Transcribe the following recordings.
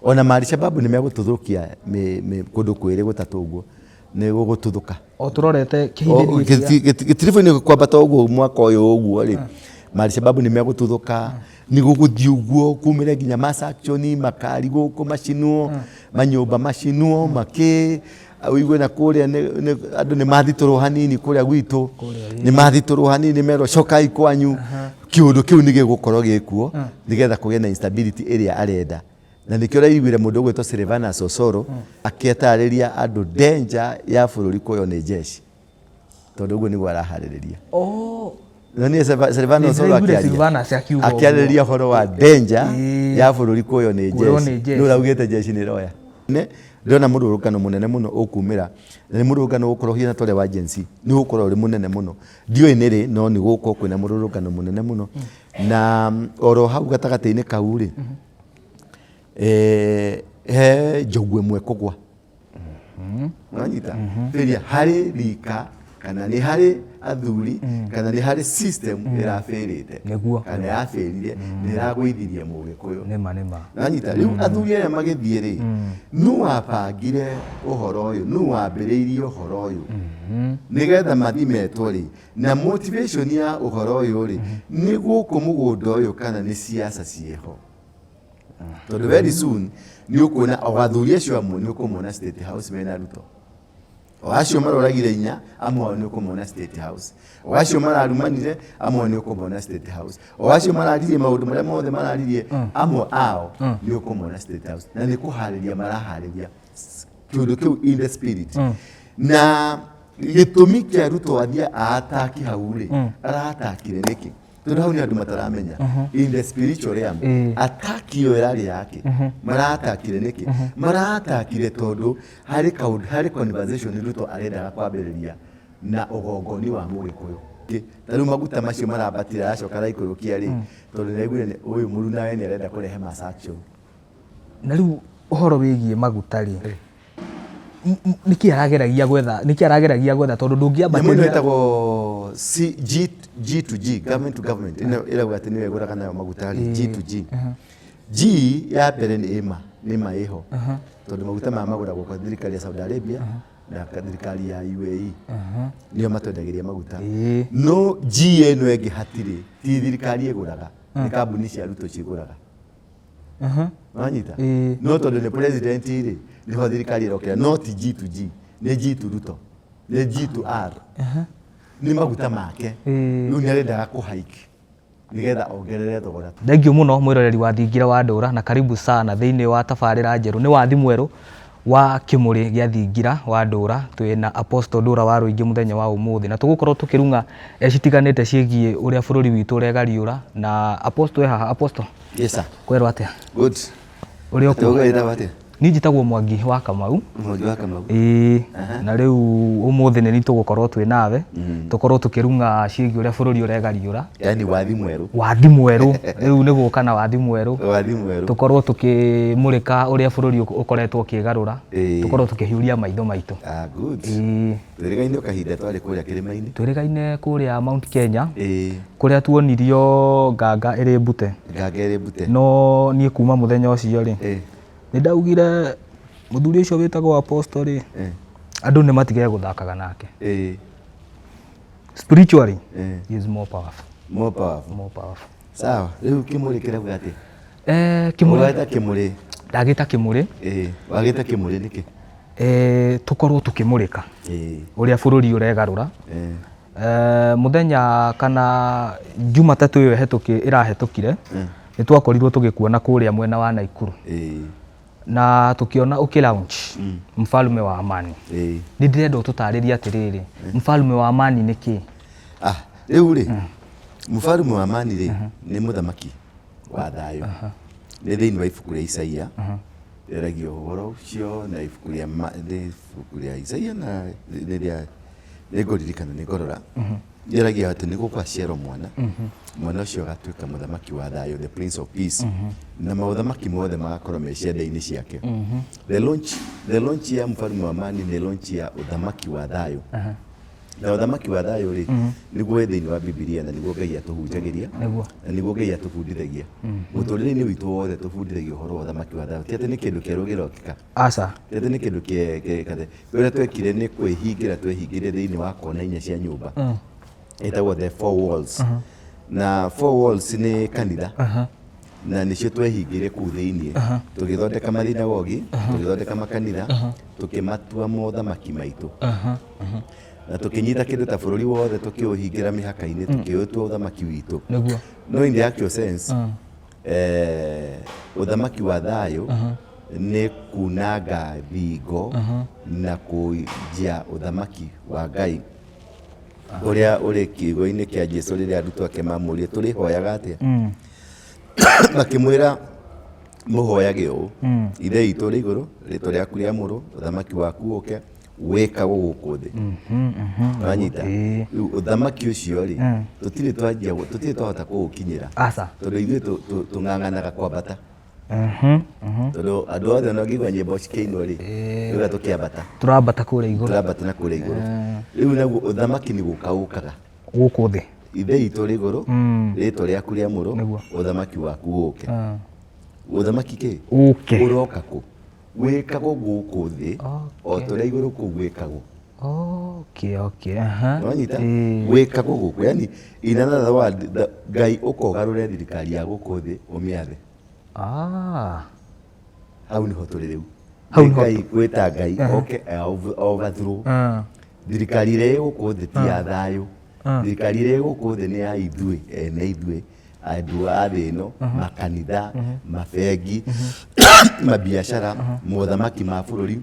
Ona ma Alshababu nĩ megũtũthũkia kũndũ kwĩrĩ gũtatũ ũguo nĩ gũgũtuthũka. O tũrorete kĩhinda gĩkĩ. Gĩtiribũ-inĩ kwambata ũguo mwaka ũyũ ũguo rĩ, ma Alshababu nĩ megũtuthũka, nĩ gũgũthiĩ ũguo kumĩre nginya mass action, makari gũkũ macinwo, manyũmba macinwo, makĩ ũigue na kũrĩa andũ nĩ mathitũrwo hanini kũrĩa gwitũ, nĩ mathitũrwo hanini merwo cokai kwanyu. Kĩũndũ kĩu nĩ gĩgũkorwo gĩkuo nĩgetha kũgĩe na instability ĩrĩa arenda. Na nĩkĩo ũraiguire mũndũ ũgwĩtwo Silvanus Osoro akĩtarĩria andũ danger ya bũrũri kuoywo nĩ jeshi, tondũ ũguo nĩguo araharĩrĩria. No niĩ Silvanus Osoro Nĩndĩraiguire Silvanus akiuga ũguo. Akĩarĩrĩria ũhoro wa danger ya bũrũri kuoywo nĩ Kuoywo jeshi. Nĩ jeshi. Nĩ ũraugĩte jeshi nĩ ĩroya. Nĩ ndĩrona mũrũrũngano mũnene mũno ũkumĩra, na nĩ mũrũrũngano ũgũkorwo ũhiana ta ũrĩa wa Gen Z, nĩ ũgũkorwo ũrĩ mũnene mũno. Ndiũĩ nĩ rĩ, no nĩ gũgũkorwo kwĩna mũrũrũngano mũnene mũno. Na oro hau gatagatĩ-inĩ kau rĩ, he njogu ĩmwe kũgwa. Wanyita? Failure harĩ rika kana nĩ harĩ athuri kana nĩ harĩ system ĩrabĩrĩte kana yabĩrire na ĩragũithirie Mũgĩkũyũ. Nĩma nĩma. Wanyita? Rĩu athuri aya magĩthiĩ rĩ, nũ wabangire ũhoro ũyũ, nũ wambĩrĩirie ũhoro ũyũ nĩgetha mathiĩ metwo rĩ, na motivation ya ũhoro ũyũ rĩ, nĩ gũkũ mũgũnda ũyũ kana nĩ siasa ciĩho? Tondũ very soon nĩ ũkuona o athuri acio amwe nĩ ũkũmona State House mena Ruto, o acio maroragire inya amwe ao nĩ ũkũmona State House, o acio mararumanire amwe ao nĩ ũkũmona State House, o acio mararirie maũndũ marĩa mothe mararirie amwe ao nĩ ũkũmona State House. Na nĩ kũharĩria maraharĩria kĩũndũ kĩu in the spirit. Na gĩtũmi kĩa Ruto athiĩ aataki hau rĩ, aratakire nĩkĩ? Tondũ hau nĩ andũ mataramenya in the spiritual realm attack ĩyo ĩrarĩ yake. Maratakire nĩkĩ? Maratakire tondũ harĩ kaũndũ, harĩ conversation Ruto arendaga kwambĩrĩria na ũgongoni wa Mũgĩkũyũ. Ta rĩu maguta macio marambatire aracoka araikũrũkia rĩ, tondũ nĩaiguire ũyũ mũrunawe nĩ arenda kũrehe mass action. Na rĩu ũhoro wĩgiĩ maguta rĩ, nĩkĩ arageragia gwetha, nĩkĩ arageragia gwetha tondũ Nyamũ ĩno ndũngĩambatĩria ĩtagwo C, G, G to G, government to government, ĩno ĩrauga atĩ nĩyo ĩgũraga nayo maguta rĩ, G to G. G ya mbere nĩ ĩma, nĩ ma ĩho. Tondũ maguta maya magũragwo kwa thirikari ya Saudi Arabia na thirikari ya UAE. Nĩo matwendagĩria maguta. No G ĩno ĩngĩ hatirĩ, ti thirikari ĩgũraga, nĩ kambuni cia Ruto cigũraga. Wanyita? No tondũ nĩ president rĩ, nĩho thirikari ĩrokĩra, no ti G to G, nĩ G to Ruto, nĩ G to R. Nĩ maguta make. Rĩu nĩ arendaga kũ hike nĩgetha ongerere thogora. Thengiũ mũno mwĩroreri wa Thingira wa Ndũra na karibu sana thĩinĩ wa tabarĩra njerũ. Nĩ wathi mwerũ wa kĩmũrĩ gĩa Thingira wa Ndũra. Twĩna Apostle Ndũra wa Rũingĩ mũthenya wa ũmũthĩ na tũgũkorwo tũkĩrung'a citiganĩte ciĩgiĩ ũrĩa bũrũri witũ ũregariũra na Apostle e haha. Apostle. Yes, sir. Kwerwo atĩa? Good. Ũrĩ o kuo? Ũgwĩtagwo atĩa? Niĩ njĩtagwo Mwangi wa Kamau. Mwangi wa Kamau. Ĩĩ, na rĩu ũmũthĩ nĩ niĩ tũgũkorwo twĩ nawe, tũkorwo tũkĩrung'a ciĩgiĩ ũrĩa bũrũri ũregariũra. Yaani wathi mwerũ. Wathi mwerũ, rĩu nĩ gũka na wathi mwerũ. Wathi mwerũ. Tũkorwo tũkĩmũrĩka ũrĩa bũrũri ũkoretwo ũkĩgarũra, tũkorwo tũkĩhiũria maitho maitũ. Ah, good. Ĩĩ. Twĩrĩgaine o kahinda twarĩ kũrĩa kĩrĩma-inĩ. Twĩrĩgaine kũrĩa Mount Kenya. Ĩĩ. Kũrĩa tuonirio nganga ĩrĩ mbute. Nganga ĩrĩ mbute. No niĩ kuma mũthenya ũcio rĩ, nĩ ndaugire mũthuri ũcio wĩtagwo Apostle rĩ, andũ nĩ matige gũthakaga nake. Spiritually, he is more powerful. More powerful. More powerful. Sawa, rĩu kĩmũrĩ kĩrauga atĩa? Kĩmũrĩ. Wagĩta kĩmũrĩ. Ndagĩta kĩmũrĩ. Ĩĩ, wagĩta kĩmũrĩ nĩkĩ? Tũkorwo tũkĩmũrĩka ũrĩa bũrũri ũregarũra. Mũthenya kana Jumatatũ ĩyo ĩrahetũkire, nĩ twakorirwo tũgĩkuona kũrĩa mwena wa Naikuru. Na tũkĩona ũkĩ launch Mfalme wa Amani. Nĩ ndĩrenda ũtũtarĩrie atĩrĩrĩ, Mfalme wa Amani nĩ kĩĩ? Ah, rĩu rĩ, Mfalme wa Amani rĩ, nĩ mũthamaki wa thayũ. Nĩ thĩinĩ wa ibuku rĩa Isaia, rĩaragia ũhoro ũcio na ibuku rĩa nĩ ibuku rĩa Isaia na nĩ rĩa nĩ ngũririkana nĩ ngũrora. Rĩaragia atĩ nĩ gũgaciarwo mwana, mwana ũcio agatuĩka mũthamaki wa thayũ, the Prince of Peace, na maũthamaki mothe magakorwo me ciande-inĩ ciake. The launch ya Mfalme wa Amani nĩ launch ya ũthamaki wa thayũ. Na ũthamaki wa thayũ rĩ, nĩguo wĩ thĩinĩ wa Bibilia na nĩguo Ngai atũhunjagĩria na nĩguo Ngai atũbundithagia. Mũtũrĩre-inĩ witũ wothe tũbundithagio ũhoro wa ũthamaki wa thayũ. Ti atĩ nĩ kĩndũ kĩerũ kĩrokĩka. Aca. Ti atĩ nĩ kĩndũ kĩ ũrĩa twekire nĩ kwĩhingĩra twehingĩire thĩinĩ wa kona inya cia nyũmba. Ĩtagwo the four walls. Na four walls nĩ kanitha. Na nĩcio twehingĩire kũu thĩinĩ. Tũgĩthondeka mathinagogi, tũgĩthondeka makanitha, tũkĩmatua mothamaki maitũ. Na tũkĩnyita kĩndũ ta bũrũri wothe tũkĩũhingĩra mĩhaka-inĩ, tũkĩũtua ũthamaki witũ. Nĩguo. No in the actual sense, ũthamaki wa thayũ nĩ kunanga thingo na kũnjia ũthamaki wa Ngai ũrĩa ũrĩ kiugo-inĩ kĩa Jesu rĩrĩa arutwo ake mamũririe tũrĩhoyaga atĩa, makĩmwĩra mũhoyage ũũ: Ithe witũ ũrĩ igũrũ, rĩtwa rĩaku rĩamũrwo, ũthamaki waku ũke, wĩkagwo gũkũ thĩ. Wanyita? Ĩĩ. Rĩu ũthamaki ũcio rĩ, tũtirĩ twanjia, tũtirĩ twahota kũũkinyĩra Aca. tondũ ithuĩ tũng'ang'anaga kwambata, tondũ andũ othe ona ũngĩigua nyĩmbo cikĩinwo rĩ, rĩu tũkĩambata. Tũrambata kũrĩa igũrũ. Tũrambata na kũrĩa igũrũ. Rĩu naguo ũthamaki nĩ gũka ũkaga. Gũkũ thĩ. Ithe witũ ũrĩ igũrũ, rĩtwa rĩaku rĩamũrwo, ũthamaki waku ũke. Ũthamaki kĩ? Ũke. Ũroka kũ? Wĩkagwo gũkũ thĩ o ta ũrĩa igũrũ kũu gwĩkagwo. Okay, okay. Aha. Wanyita? Ĩĩ. Wĩkagwo gũkũ. Yani in another word, Ngai ũkogarũre thirikari ya gũkũ thĩ ũmĩathe. Hau nĩho tũrĩ rĩu. Hau Nĩ nĩho Ngai gwĩta Ngai oke overthrow thirikari ĩrĩa ĩ gũkũ thĩ ti ya thayũ. Thirikari ĩrĩa ĩ gũkũ thĩ nĩ ya ithuĩ ene, ithuĩ andũ a thĩ ĩno, makanitha, mabengi, mabiacara, mothamaki ma bũrũri,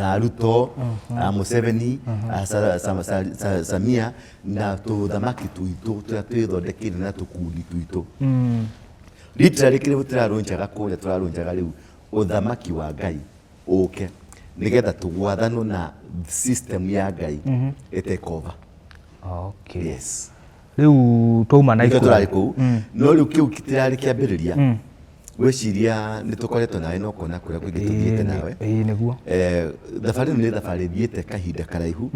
a Ruto, a Museveni, a Samia na tũthamaki twitũ tũrĩa twĩthondekeire na tũkundi twitũ. Literally kĩrĩa tũrarũnjaga kũrĩa, tũrarũnjaga rĩu ũthamaki wa Ngai ũke nĩgetha tũgwathanwo na system ya Ngai ĩ take over. Yes. Rĩu twauma na Nĩkĩo Ikuru. Tũrarĩ kũu, no rĩu kĩu gĩtirarĩ kĩambĩrĩria. Ngwĩciria nĩ tũkoretwo nawe na ũkona kũrĩa kũingĩ tũthiĩte nawe. Ĩĩ, nĩguo. Thabarĩ ĩno nĩ thabarĩ ĩthiĩte kahinda karaihu,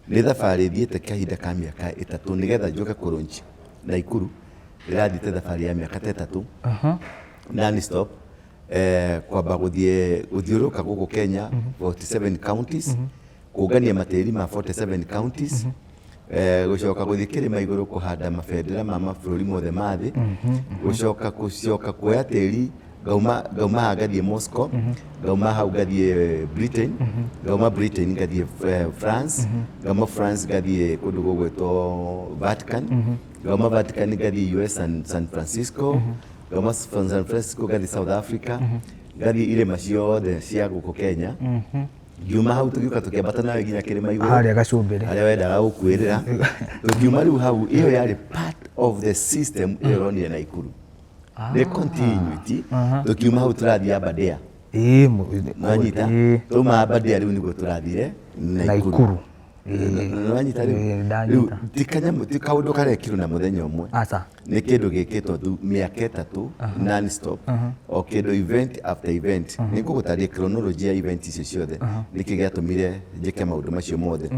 nĩ thabarĩ ĩthiĩte kahinda ka mĩaka 3 nĩgetha njoke kũ-launch Naikuru. Ĩrathiĩte thabarĩ ya mĩaka ta 3 non stop, kwamba gũthiĩ gũthiũrũrũka gũkũ Kenya 47 counties, kũngania matĩri ma 47 counties, gũcoka gũthiĩ kĩrĩma igũrũ kũhanda mabendera ma mabũrũri mothe ma thĩ, gũcoka kuoya tĩri, ngauma haha ngathiĩ Moscow, ngauma hau ngathiĩ Britain, ngauma Britain ngathiĩ France, ngauma France ngathiĩ kũndũ gũgwĩtwo Vatican, ngauma Vatican ngathiĩ US San Francisco, ngauma San Francisco ngathiĩ South Africa, ngathiĩ irĩma ciothe cia gũkũ Kenya. Ngiuma hau tũgĩũka tũkĩambata nawe nginya kĩrĩma igũrũ Harĩa gacumbĩrĩ. Harĩa wendaga gũkuĩrĩra. Tũkiuma rĩu hau, ĩyo yarĩ part of the system ĩyo ũronire Naikuru, nĩ continuity. Tũkiuma hau tũrathiĩ Aberdare. Ĩĩ. Nwanyita? Ĩĩ. Twauma Aberdare rĩu nĩguo tũrathire Naikuru. Naikuru. Nwanyita rĩu? Ĩĩ, ndanyita. Rĩu ti kanyamũ, ti kaũndũ karekirwo na mũthenya ũmwe. Aca. Nĩ kĩndũ gĩkĩtwo mĩaka 3 non stop, o kĩndũ event after event. Nĩ ngũgũtarĩria chronology ya event icio ciothe, nĩkĩ gĩatũmire njĩke maũndũ macio mothe.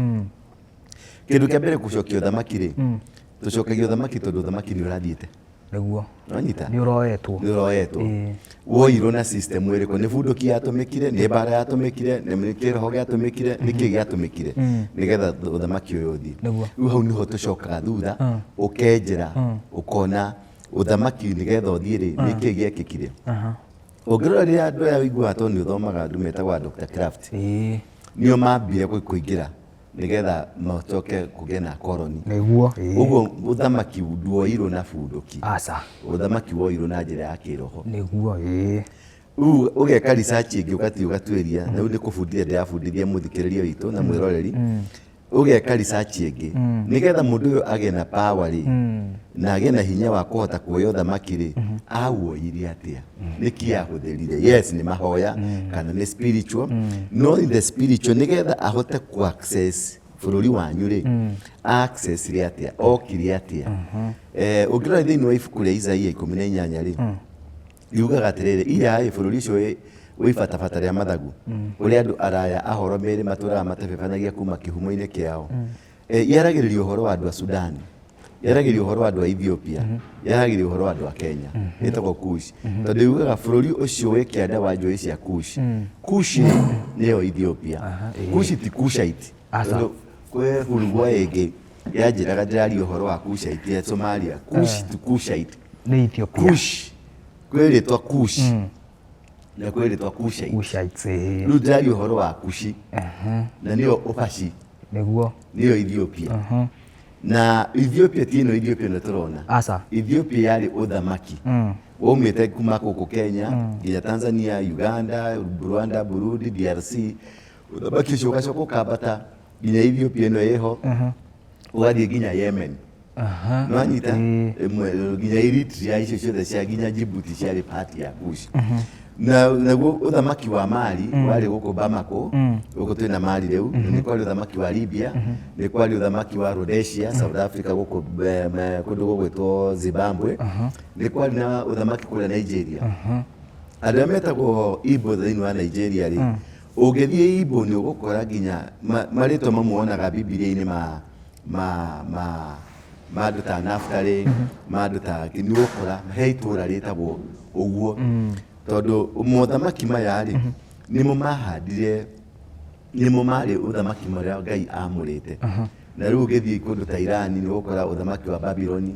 Kĩndũ kĩa mbere, gũcokia ũthamaki rĩ, tũcokagia ũthamaki tondũ ũthamaki nĩ ũrathiĩte. Nwanyita? Nĩ ũroetwo. Nĩ ũroetwo. Woirwo na system ĩrĩkũ? Nĩ bunduki yatũmĩkire? Nĩ mbara yatũmĩkire? Nĩ kĩroho gĩatũmĩkire? Nĩ kĩ gĩatũmĩkire nĩgetha ũthamaki ũyũ ũthiĩ? Rĩu hau nĩho tũcokaga thutha, ũkenjera, ũkona ũthamaki nĩgetha ũthiĩ rĩ, nĩ kĩ gĩekĩkire. Ũngĩrora rĩrĩa andũ aya ũiguaga, tondũ nĩ ũthomaga, andũ metagwo Dr. Kraft, nĩo mambire kũingĩra nĩgetha macoke kũgĩe na koroni. Ũguo ũthamaki nduoirwo na bunduki. Aca. Ũthamaki woirwo na njĩra ya kĩroho. Nĩguo, ĩĩ. Rĩu ũgeka research ĩngĩ, ũgathiĩ ũgatuĩria, na rĩu nĩ kũbundithia ndĩrabundithia mũthikĩrĩria witũ na mwĩroreri. Ũgeka research ĩngĩ nĩgetha mũndũ ũyũ agĩe na power rĩ, na agĩe na hinya wa kũhota kuoya ũthamaki rĩ, awuoire atĩa, nĩkĩ ahũthĩrire? Yes, nĩ mahoya kana nĩ spiritual, no in the spiritual nĩgetha ahote ku access bũrũri wanyu rĩ, access rĩ atĩa, okire atĩa? Ũngĩrora thĩinĩ wa ibuku rĩa Isaia 18 rĩ, riugaga atĩrĩrĩ, iya ĩ bũrũri ũcio wĩ ibatabata rĩa mathagu, ũrĩa andũ araya ahoro mĩĩrĩ matũraga matebebanagia kuma kĩhumo-inĩ kĩao. Yaragĩrĩria ũhoro wa andũ a Sudan, yaragĩrĩria ũhoro wa andũ a Ethiopia, yaragĩrĩria ũhoro wa andũ a Kenya. Ĩtagwo Kush tondũ yugaga bũrũri ũcio wĩ kĩanda wa njũĩ cia Kush. Kush nĩyo Ethiopia. Kush ti Kushite. Aca. Tondũ kwĩ hurugwa ĩngĩ yanjĩraga ndĩraria ũhoro wa Kushite ya Somalia. Kush ti Kushite. Nĩ Ethiopia. Kush, kwĩ rĩtwa Kush na kwĩ rĩtwa Kushite. Kushites, ĩĩ. Rĩu ndĩraria ũhoro wa Kushi na nĩyo Ũbashi, Nĩguo. Nĩyo Ethiopia. Na Ethiopia ti ĩno Ethiopia ĩno tũrona. Aca. Ethiopia yarĩ ũthamaki waumĩte kuma gũkũ Kenya nginya Tanzania, Uganda, Rwanda, Burundi, DRC. Ũthamaki ũcio ũgacoka ũkambata nginya Ethiopia ĩno ĩho, ũgathiĩ nginya Yemen. Nĩwanyita? Ĩmwe, nginya Eritrea, icio ciothe cia nginya Djibouti ciarĩ part ya Kush. Na naguo ũthamaki wa Mali warĩ gũkũ Bamako, gũkũ twĩna Mali rĩu. Nĩ kwarĩ ũthamaki wa Libya, nĩ kwarĩ ũthamaki wa Rhodesia, South Africa, gũkũ kũndũ gũgwĩtwo Zimbabwe, nĩ kwarĩ na ũthamaki kũrĩa Nigeria. Andũ arĩa metagwo Igbo thĩinĩ wa Nigeria rĩ, ũngĩthiĩ Igbo nĩ ũgũkora nginya marĩtwa mamwe wonaga Bibilia-inĩ ma andũ ta Naftali, ma andũ ta nĩ ũgũkora he itũra rĩtagwo ũguo, tondũ mothamaki maya rĩ, nĩmo mahandire, nĩmo marĩ ũthamaki marĩa Ngai amũrĩte. Na rĩu ũngĩthiĩ kũndũ ta Irani nĩ ũgũkora ũthamaki wa Babyloni,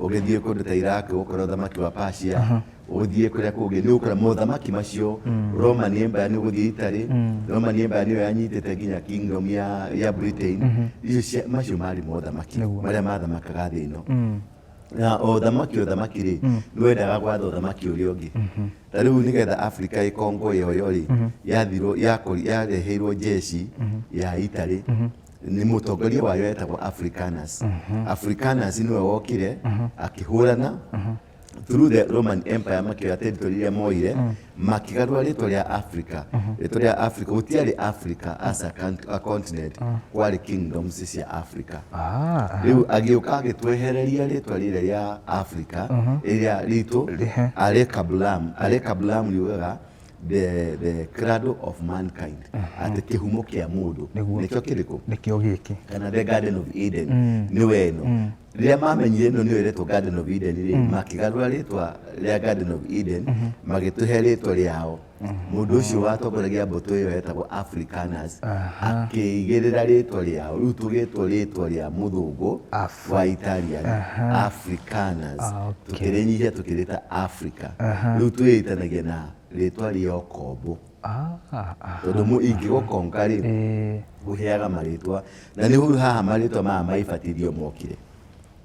ũngĩthiĩ kũndũ ta Iraq ũgũkora ũthamaki wa Persia, ũthiĩ kũrĩa kũngĩ nĩ ũgũkora mothamaki macio. Roman Empire, nĩ ũgũthiĩ Italy, Roman Empire nĩyo yanyitĩte nginya kingdom ya Britain. Icio macio marĩ mothamaki marĩa mathamakaga thĩ ĩno. Na o ũthamaki ũthamaki rĩ, nĩ wendaga gwatha ũthamaki ũrĩa ũngĩ. Ta rĩu nĩgetha Africa ĩkongo yoyo rĩ, yathirwo yareheirwo jeshi ya Italy nĩ mũtongoria wayo etagwo Africanus. Africanus nĩwe wokire akĩhũrana through the Roman Empire, makĩoya territory iria moire, makĩgarũra rĩtwa rĩa Africa. Rĩtwa rĩa Africa gũtiarĩ Africa as a continent, kwarĩ kingdoms cia Africa. Rĩu agĩũka agĩtwehereria rĩtwa rĩrĩa rĩa Africa rĩrĩa ritũ Alekablam. Alekablam riugaga the cradle of mankind, atĩ kĩhumo kĩa mũndũ. Nĩkĩo kĩrĩkũ? Nĩkĩo gĩkĩ. Kana the Garden of Eden nĩwe ĩno. Rĩrĩa mamenyire ĩno nĩyo ĩretwo Garden of Eden rĩ, makĩgarũra rĩtwa rĩa Garden of Eden, magĩtũhe rĩtwa rĩao. Mũndũ ũcio watongoragia mbũtũ ĩyo etagwo Africanus, akĩigĩrĩra rĩtwa rĩao. Rĩu tũgĩtwo rĩtwa rĩa mũthũngũ wa Italian, Africanus. Tũkĩrĩnyihia tũkĩrĩta Africa. Rĩu twĩĩtanagia na rĩtwa rĩa ũkombo, tondũ ingĩgũkonka rĩ, ũheaga marĩtwa na nĩ hau haha marĩtwa maya maibatithio mokire.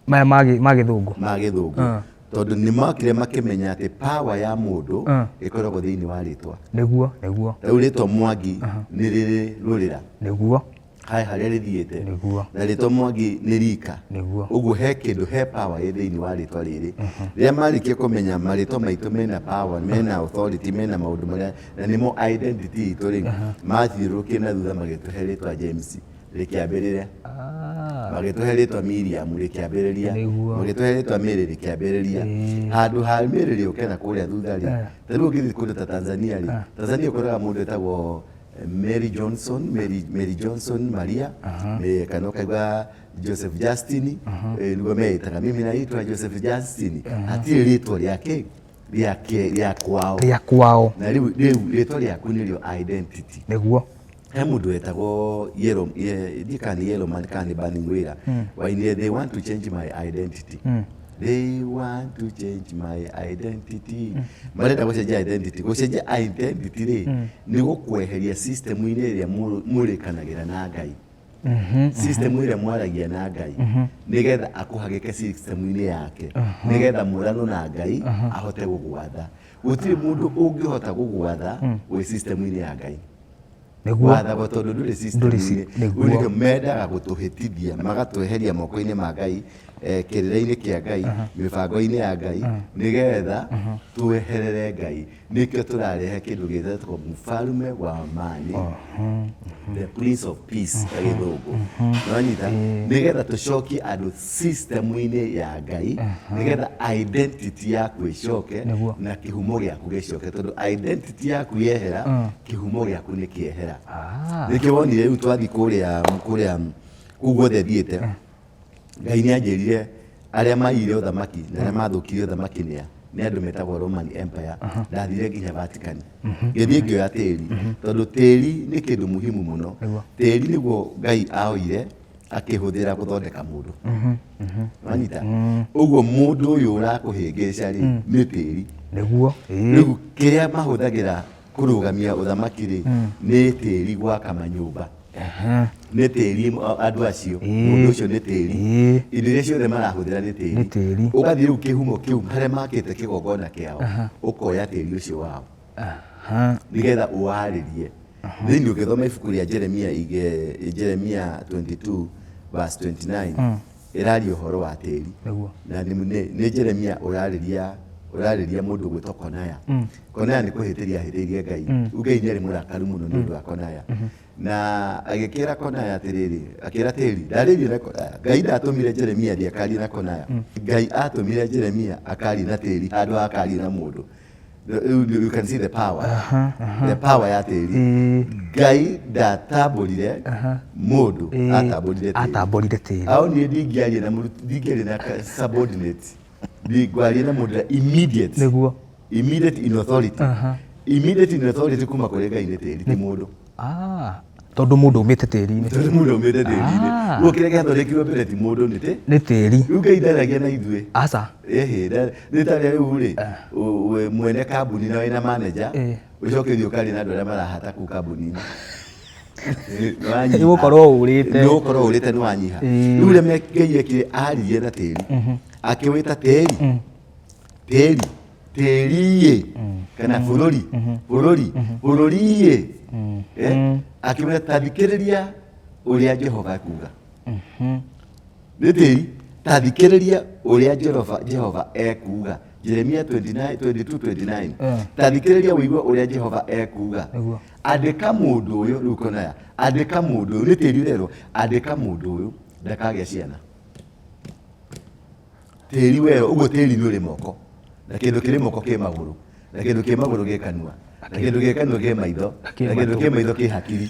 Maya ma gĩthũngũ. Ma gĩthũngũ, tondũ nĩ mokire makĩmenya atĩ power ya mũndũ ĩkoragwo thĩinĩ wa rĩtwa. Nĩguo, nĩguo. Rĩu rĩtwa Mwangi nĩ rĩrĩ rũrĩra he harĩa rĩthiĩte. Na rĩtwa Mwangi nĩ rika. Ũguo he kĩndũ, he power ĩ thĩinĩ wa rĩtwa rĩrĩ. Rĩrĩa marĩkia kũmenya marĩtwa maitũ mena power, mena authority, mena maũndũ marĩa na nĩmo identity itũ rĩ, mathiũrũrũkire na thutha magĩtũhe rĩtwa James rĩkĩambĩrĩria, magĩtũhe rĩtwa Miriam rĩkĩambĩrĩria, magĩtũhe rĩtwa Mary rĩkĩambĩrĩria. Handũ ha Mary rĩũke na kũrĩa thutha rĩ, ta rĩu ũngĩthiĩ kũndũ ta Tanzania rĩ, Tanzania ũkoraga mũndũ etagwo Mary Johnson, Mary, Mary Johnson Maria, kana ũkaigua Joseph Justin, nĩguo meĩtaga, "Mimi naitwa Joseph Justin." Hatirĩ rĩtwa rĩake rĩa kwao. Rĩa kwao. Na rĩu rĩtwa rĩaku nĩrĩo identity. He mũndũ wetagwo Yellow, ndiĩ kana nĩ Yellow Man kana nĩ Burning Wheeler, wainire "They want to change my identity, they want to change my identity." Marenda gũcenjia identity. Gũcenjia identity rĩ, nĩ gũkweheria system-inĩ ĩrĩa mũrĩkanagĩra na Ngai, system ĩrĩa mwaragia na Ngai, nĩgetha akũhagĩke system-inĩ yake, nĩgetha mũrano na Ngai ahote gũgwatha. Gũtirĩ mũndũ ũngĩhota gũgwatha wĩ system-inĩ ya Ngai. Wathagwo tondũ ndũrĩ system-inĩ. Rĩu nĩkĩo mendaga gũtũhĩtithia, magatweheria moko-inĩ ma Ngai, kĩrĩra-inĩ kĩa Ngai, mĩbango-inĩ ya Ngai, nĩgetha tweherere Ngai. Nĩkĩo tũrarehe kĩndũ gĩtetwo mfalme wa amani, the Prince of Peace na gĩthũngũ. Nĩwanyita? Nĩgetha tũcokie andũ system-inĩ ya Ngai, nĩgetha identity yaku ĩcoke na kĩhumo gĩaku gĩcoke, tondũ identity yaku yehera, kĩhumo gĩaku nĩ kĩehera. Nĩkĩo wonire rĩu twathiĩ kũrĩa kũrĩa Kũu guothe thiĩte, Ngai nĩ anjĩrire arĩa maiyire ũthamaki na arĩa mathũkirie ũthamaki nĩa nĩ andũ metagwo Roman Empire. Ndathire nginya Vatican, ngĩthiĩ ngĩoya tĩri, tondũ tĩri nĩ kĩndũ muhimu mũno. Tĩri nĩguo Ngai aoire akĩhũthĩra gũthondeka mũndũ. Wanyita? Ũguo mũndũ ũyũ ũrakũhĩngĩca rĩ, nĩ tĩri. Nĩguo, ĩĩ. Rĩu kĩrĩa mahũthagĩra kũrũgamia ũthamaki rĩ, nĩ tĩri gwaka manyũmba. Nĩ tĩri andũ acio. Mũndũ ũcio nĩ tĩri. Indo iria ciothe marahũthĩra nĩ tĩri. Nĩ tĩri. Ũgathiĩ rĩu kĩhumo kĩu harĩa makĩte kĩgongona kĩao, ũkoya tĩri ũcio wao nĩgetha ũwarĩrie. Thĩinĩ ũngĩthoma ibuku rĩa Jeremia, Jeremia 22 verse 29, ĩraria ũhoro wa tĩri. Na nĩ Jeremia ũrarĩria mũndũ ũgwĩtwo Konaya. Konaya nĩ kũhĩtĩria ahĩtĩirie Ngai. Rĩu Ngai nĩ arĩ mũrakaru mũno nĩ ũndũ wa Konaya. Na agĩkĩra Konaya atĩrĩrĩ, akĩra tĩri, ndarĩrie na Konaya. Ngai ndatũmire Jeremia athiĩ akarie na Konaya. Ngai atũmire Jeremia akarie na tĩri handũ ha akarie na mũndũ. You can see the power. The power ya tĩri. Ngai ndatambũrire mũndũ, atambũrire tĩri. Atambũrire tĩri. Au niĩ ndingĩaria na mũruti, ndingĩaria na subordinate. Ndingĩaria na mũndũ na immediate. Nĩguo. Immediate in authority. Immediate in authority kuma kũrĩ Ngai nĩ tĩri, ti mũndũ. Ah, tondũ mũndũ aumĩte tĩri-inĩ. Tondũ mũndũ aumĩte tĩri-inĩ. Rĩu kĩrĩa gĩathondekirwo mbere ti mũndũ, nĩ tĩri. Nĩ tĩri. Rĩu Ngai ndaragia na ithuĩ. Aca. Ĩhĩ, nĩ ta rĩu rĩ, wĩ mwene kambuni na wĩna manager, ũcoke ũthiĩ ũkarie na andũ arĩa marahata kũu kambuni-inĩ. Nĩ Nĩ gũkorwo ũrĩte. Nĩ gũkorwo ũrĩte, nĩ wanyiha. Rĩu ũrĩa Ngai ekire, aririe na tĩri. Akĩwĩta tĩri. Tĩri. Tĩri-ĩ, kana bũrũri, bũrũri, bũrũri-ĩ. Akĩmwĩra ta thikĩrĩria ũrĩa Jehova ekuga. Nĩ tĩri, ta thikĩrĩria ũrĩa Jehova ekuga. Jeremia 29, 22, 29. Ta thikĩrĩria ũigue ũrĩa Jehova ekuga. Andĩka mũndũ ũyũ, rĩu konaya, andĩka mũndũ ũyũ, nĩ tĩri ũrerwo, andĩka mũndũ ũyũ ndakagĩa ciana. Tĩri werwo, ũguo tĩri nĩ ũrĩ moko, na kĩndũ kĩrĩ moko kĩ magũrũ, na kĩndũ kĩ magũrũ gĩ kanua, na kĩndũ gĩ kanua kĩ maitho, na kĩndũ kĩ maitho kĩ hakiri,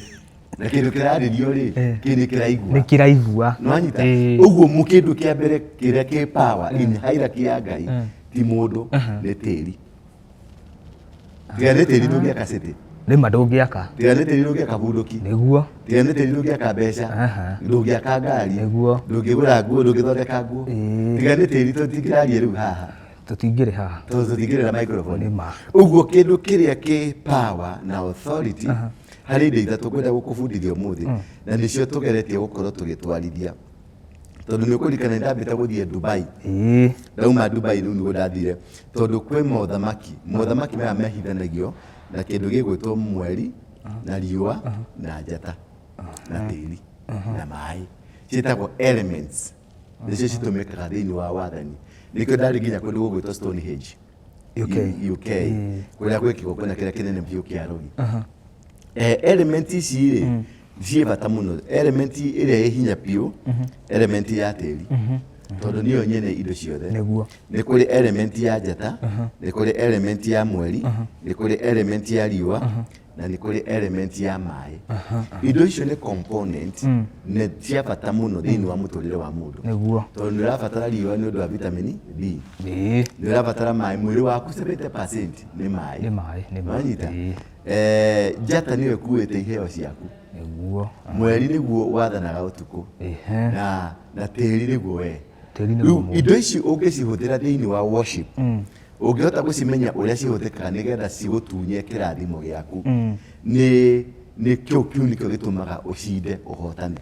na kĩndũ kĩrarĩrio rĩ, kĩ nĩ kĩraigua. Nĩ kĩraigua. Nĩwanyita? Ũguo kĩndũ kĩa mbere kĩrĩa kĩ power in hierarchy ya Ngai ti mũndũ, nĩ tĩri. Tiga nĩ tĩri ndũngĩaka city. Nĩ ma ndũngĩaka. Tiga nĩ tĩri ndũngĩaka bunduki. Nĩguo. Tiga nĩ tĩri ndũngĩaka mbeca. Ndũngĩaka ngari. Nĩguo. Ndũngĩgũra nguo, ndũngĩthondeka nguo. Tiga nĩ tĩri tũtingĩraria rĩu haha. Tũtingĩrĩ haha. Tondũ tũtingĩrĩ na microphone. Nĩ ma. Ũguo kĩndũ kĩrĩa kĩ power na authority harĩ indo ithatũ ngwenda gũkũbundithia ũmũthĩ, na nĩcio tũgeretie gũkorwo tũgĩtwarithia. Tondũ nĩ ũkũririkana nĩ ndambĩte gũthiĩ Dubai. Ndauma Dubai rĩu nĩguo ndathire, tondũ kwĩ mothamaki. Mothamaki maya mehithanagio na kĩndũ gĩgwĩtwo mweri na riũa na njata na tĩri na maĩ. Ciĩtagwo elements. Nĩcio citũmĩkaga thĩinĩ wa wathani. Nĩkĩo ndarĩ nginya kũndũ gũgwĩtwo Stonehenge. UK. UK. Kũrĩa gwĩ kĩgongona kĩrĩa kĩnene biũ kĩa arogi. Element ici rĩ, ciĩ bata mũno. Element ĩrĩa ĩ hinya biũ, element ya tĩri. Tondũ nĩyo nyene indo ciothe. Nĩguo. Nĩ kũrĩ element ya njata, nĩ kũrĩ element ya mweri, nĩ kũrĩ element ya riũa, na nĩ kũrĩ element ya maĩ. Indo icio nĩ component nĩ cia bata mũno thĩinĩ wa mũtũrĩre wa mũndũ. Nĩguo. Tondũ nĩ ũrabatara riũa nĩ ũndũ wa vitamin D. Nĩ ũrabatara maĩ, mwĩrĩ waku 70% nĩ maĩ. Nĩ maĩ, nĩ maĩ. Wanyita? Njata nĩyo ĩkuĩte iheo ciaku. Nĩguo. Mweri nĩguo wathanaga ũtukũ. Na tĩri nĩguo we. Tĩri nĩguo Rĩu mũndũ. indo ici ũngĩcihũthĩra thĩinĩ wa worship, ũngĩhota gũcimenya ũrĩa cihũthĩkaga nĩgetha cigũtunye kĩrathimo gĩaku, nĩ kĩo kĩu nĩkĩo gĩtũmaga ũcinde ũhotane.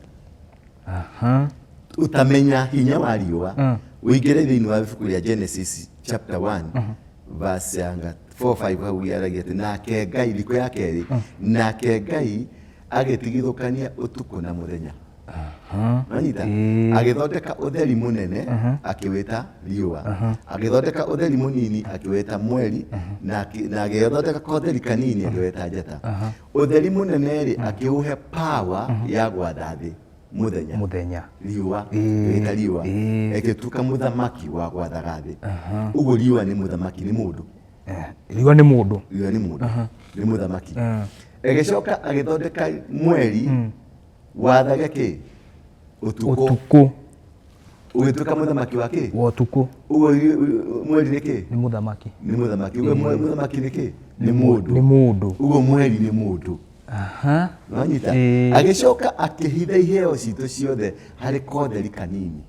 Ũtamenya hinya wa riũa, ũingĩre thĩinĩ wa ibuku rĩa Genesis chapter 1 verse ya 4 5 hau yaragia atĩ nake Ngai, thikũ ya kerĩ, nake Ngai agĩtigithũkania ũtukũ na mũthenya. Wanyita? Agĩthondeka ũtheri mũnene akĩwĩta riũa, agĩthondeka ũtheri mũnini akĩwĩta mweri, na agĩthondeka kotheri kanini akĩwĩta njata. Ũtheri mũnene rĩ, akĩũhe power ya gwatha thĩ mũthenya. Mũthenya. Riũa, akĩwĩta riũa. Ĩgĩtuĩka mũthamaki wa gwathaga thĩ. Ũguo riũa nĩ mũthamaki, nĩ mũndũ. Riũa nĩ mũndũ. Riũa nĩ mũndũ. Nĩ mũthamaki. Ĩgĩcoka agĩthondeka mweri wathage kĩ? Ũtukũ. Ũtukũ. Ũgĩtuĩka mũthamaki wa kĩ? Wa ũtukũ. Ũguo mweri nĩ kĩ? Nĩ mũthamaki. Nĩ mũthamaki. Ũguo mũthamaki nĩ kĩ? Nĩ mũndũ. Nĩ mũndũ. Ũguo mweri nĩ mũndũ. Aha. Wanyita? Ĩĩ. Agĩcoka akĩhitha iheo citũ ciothe harĩ kotheri kanini.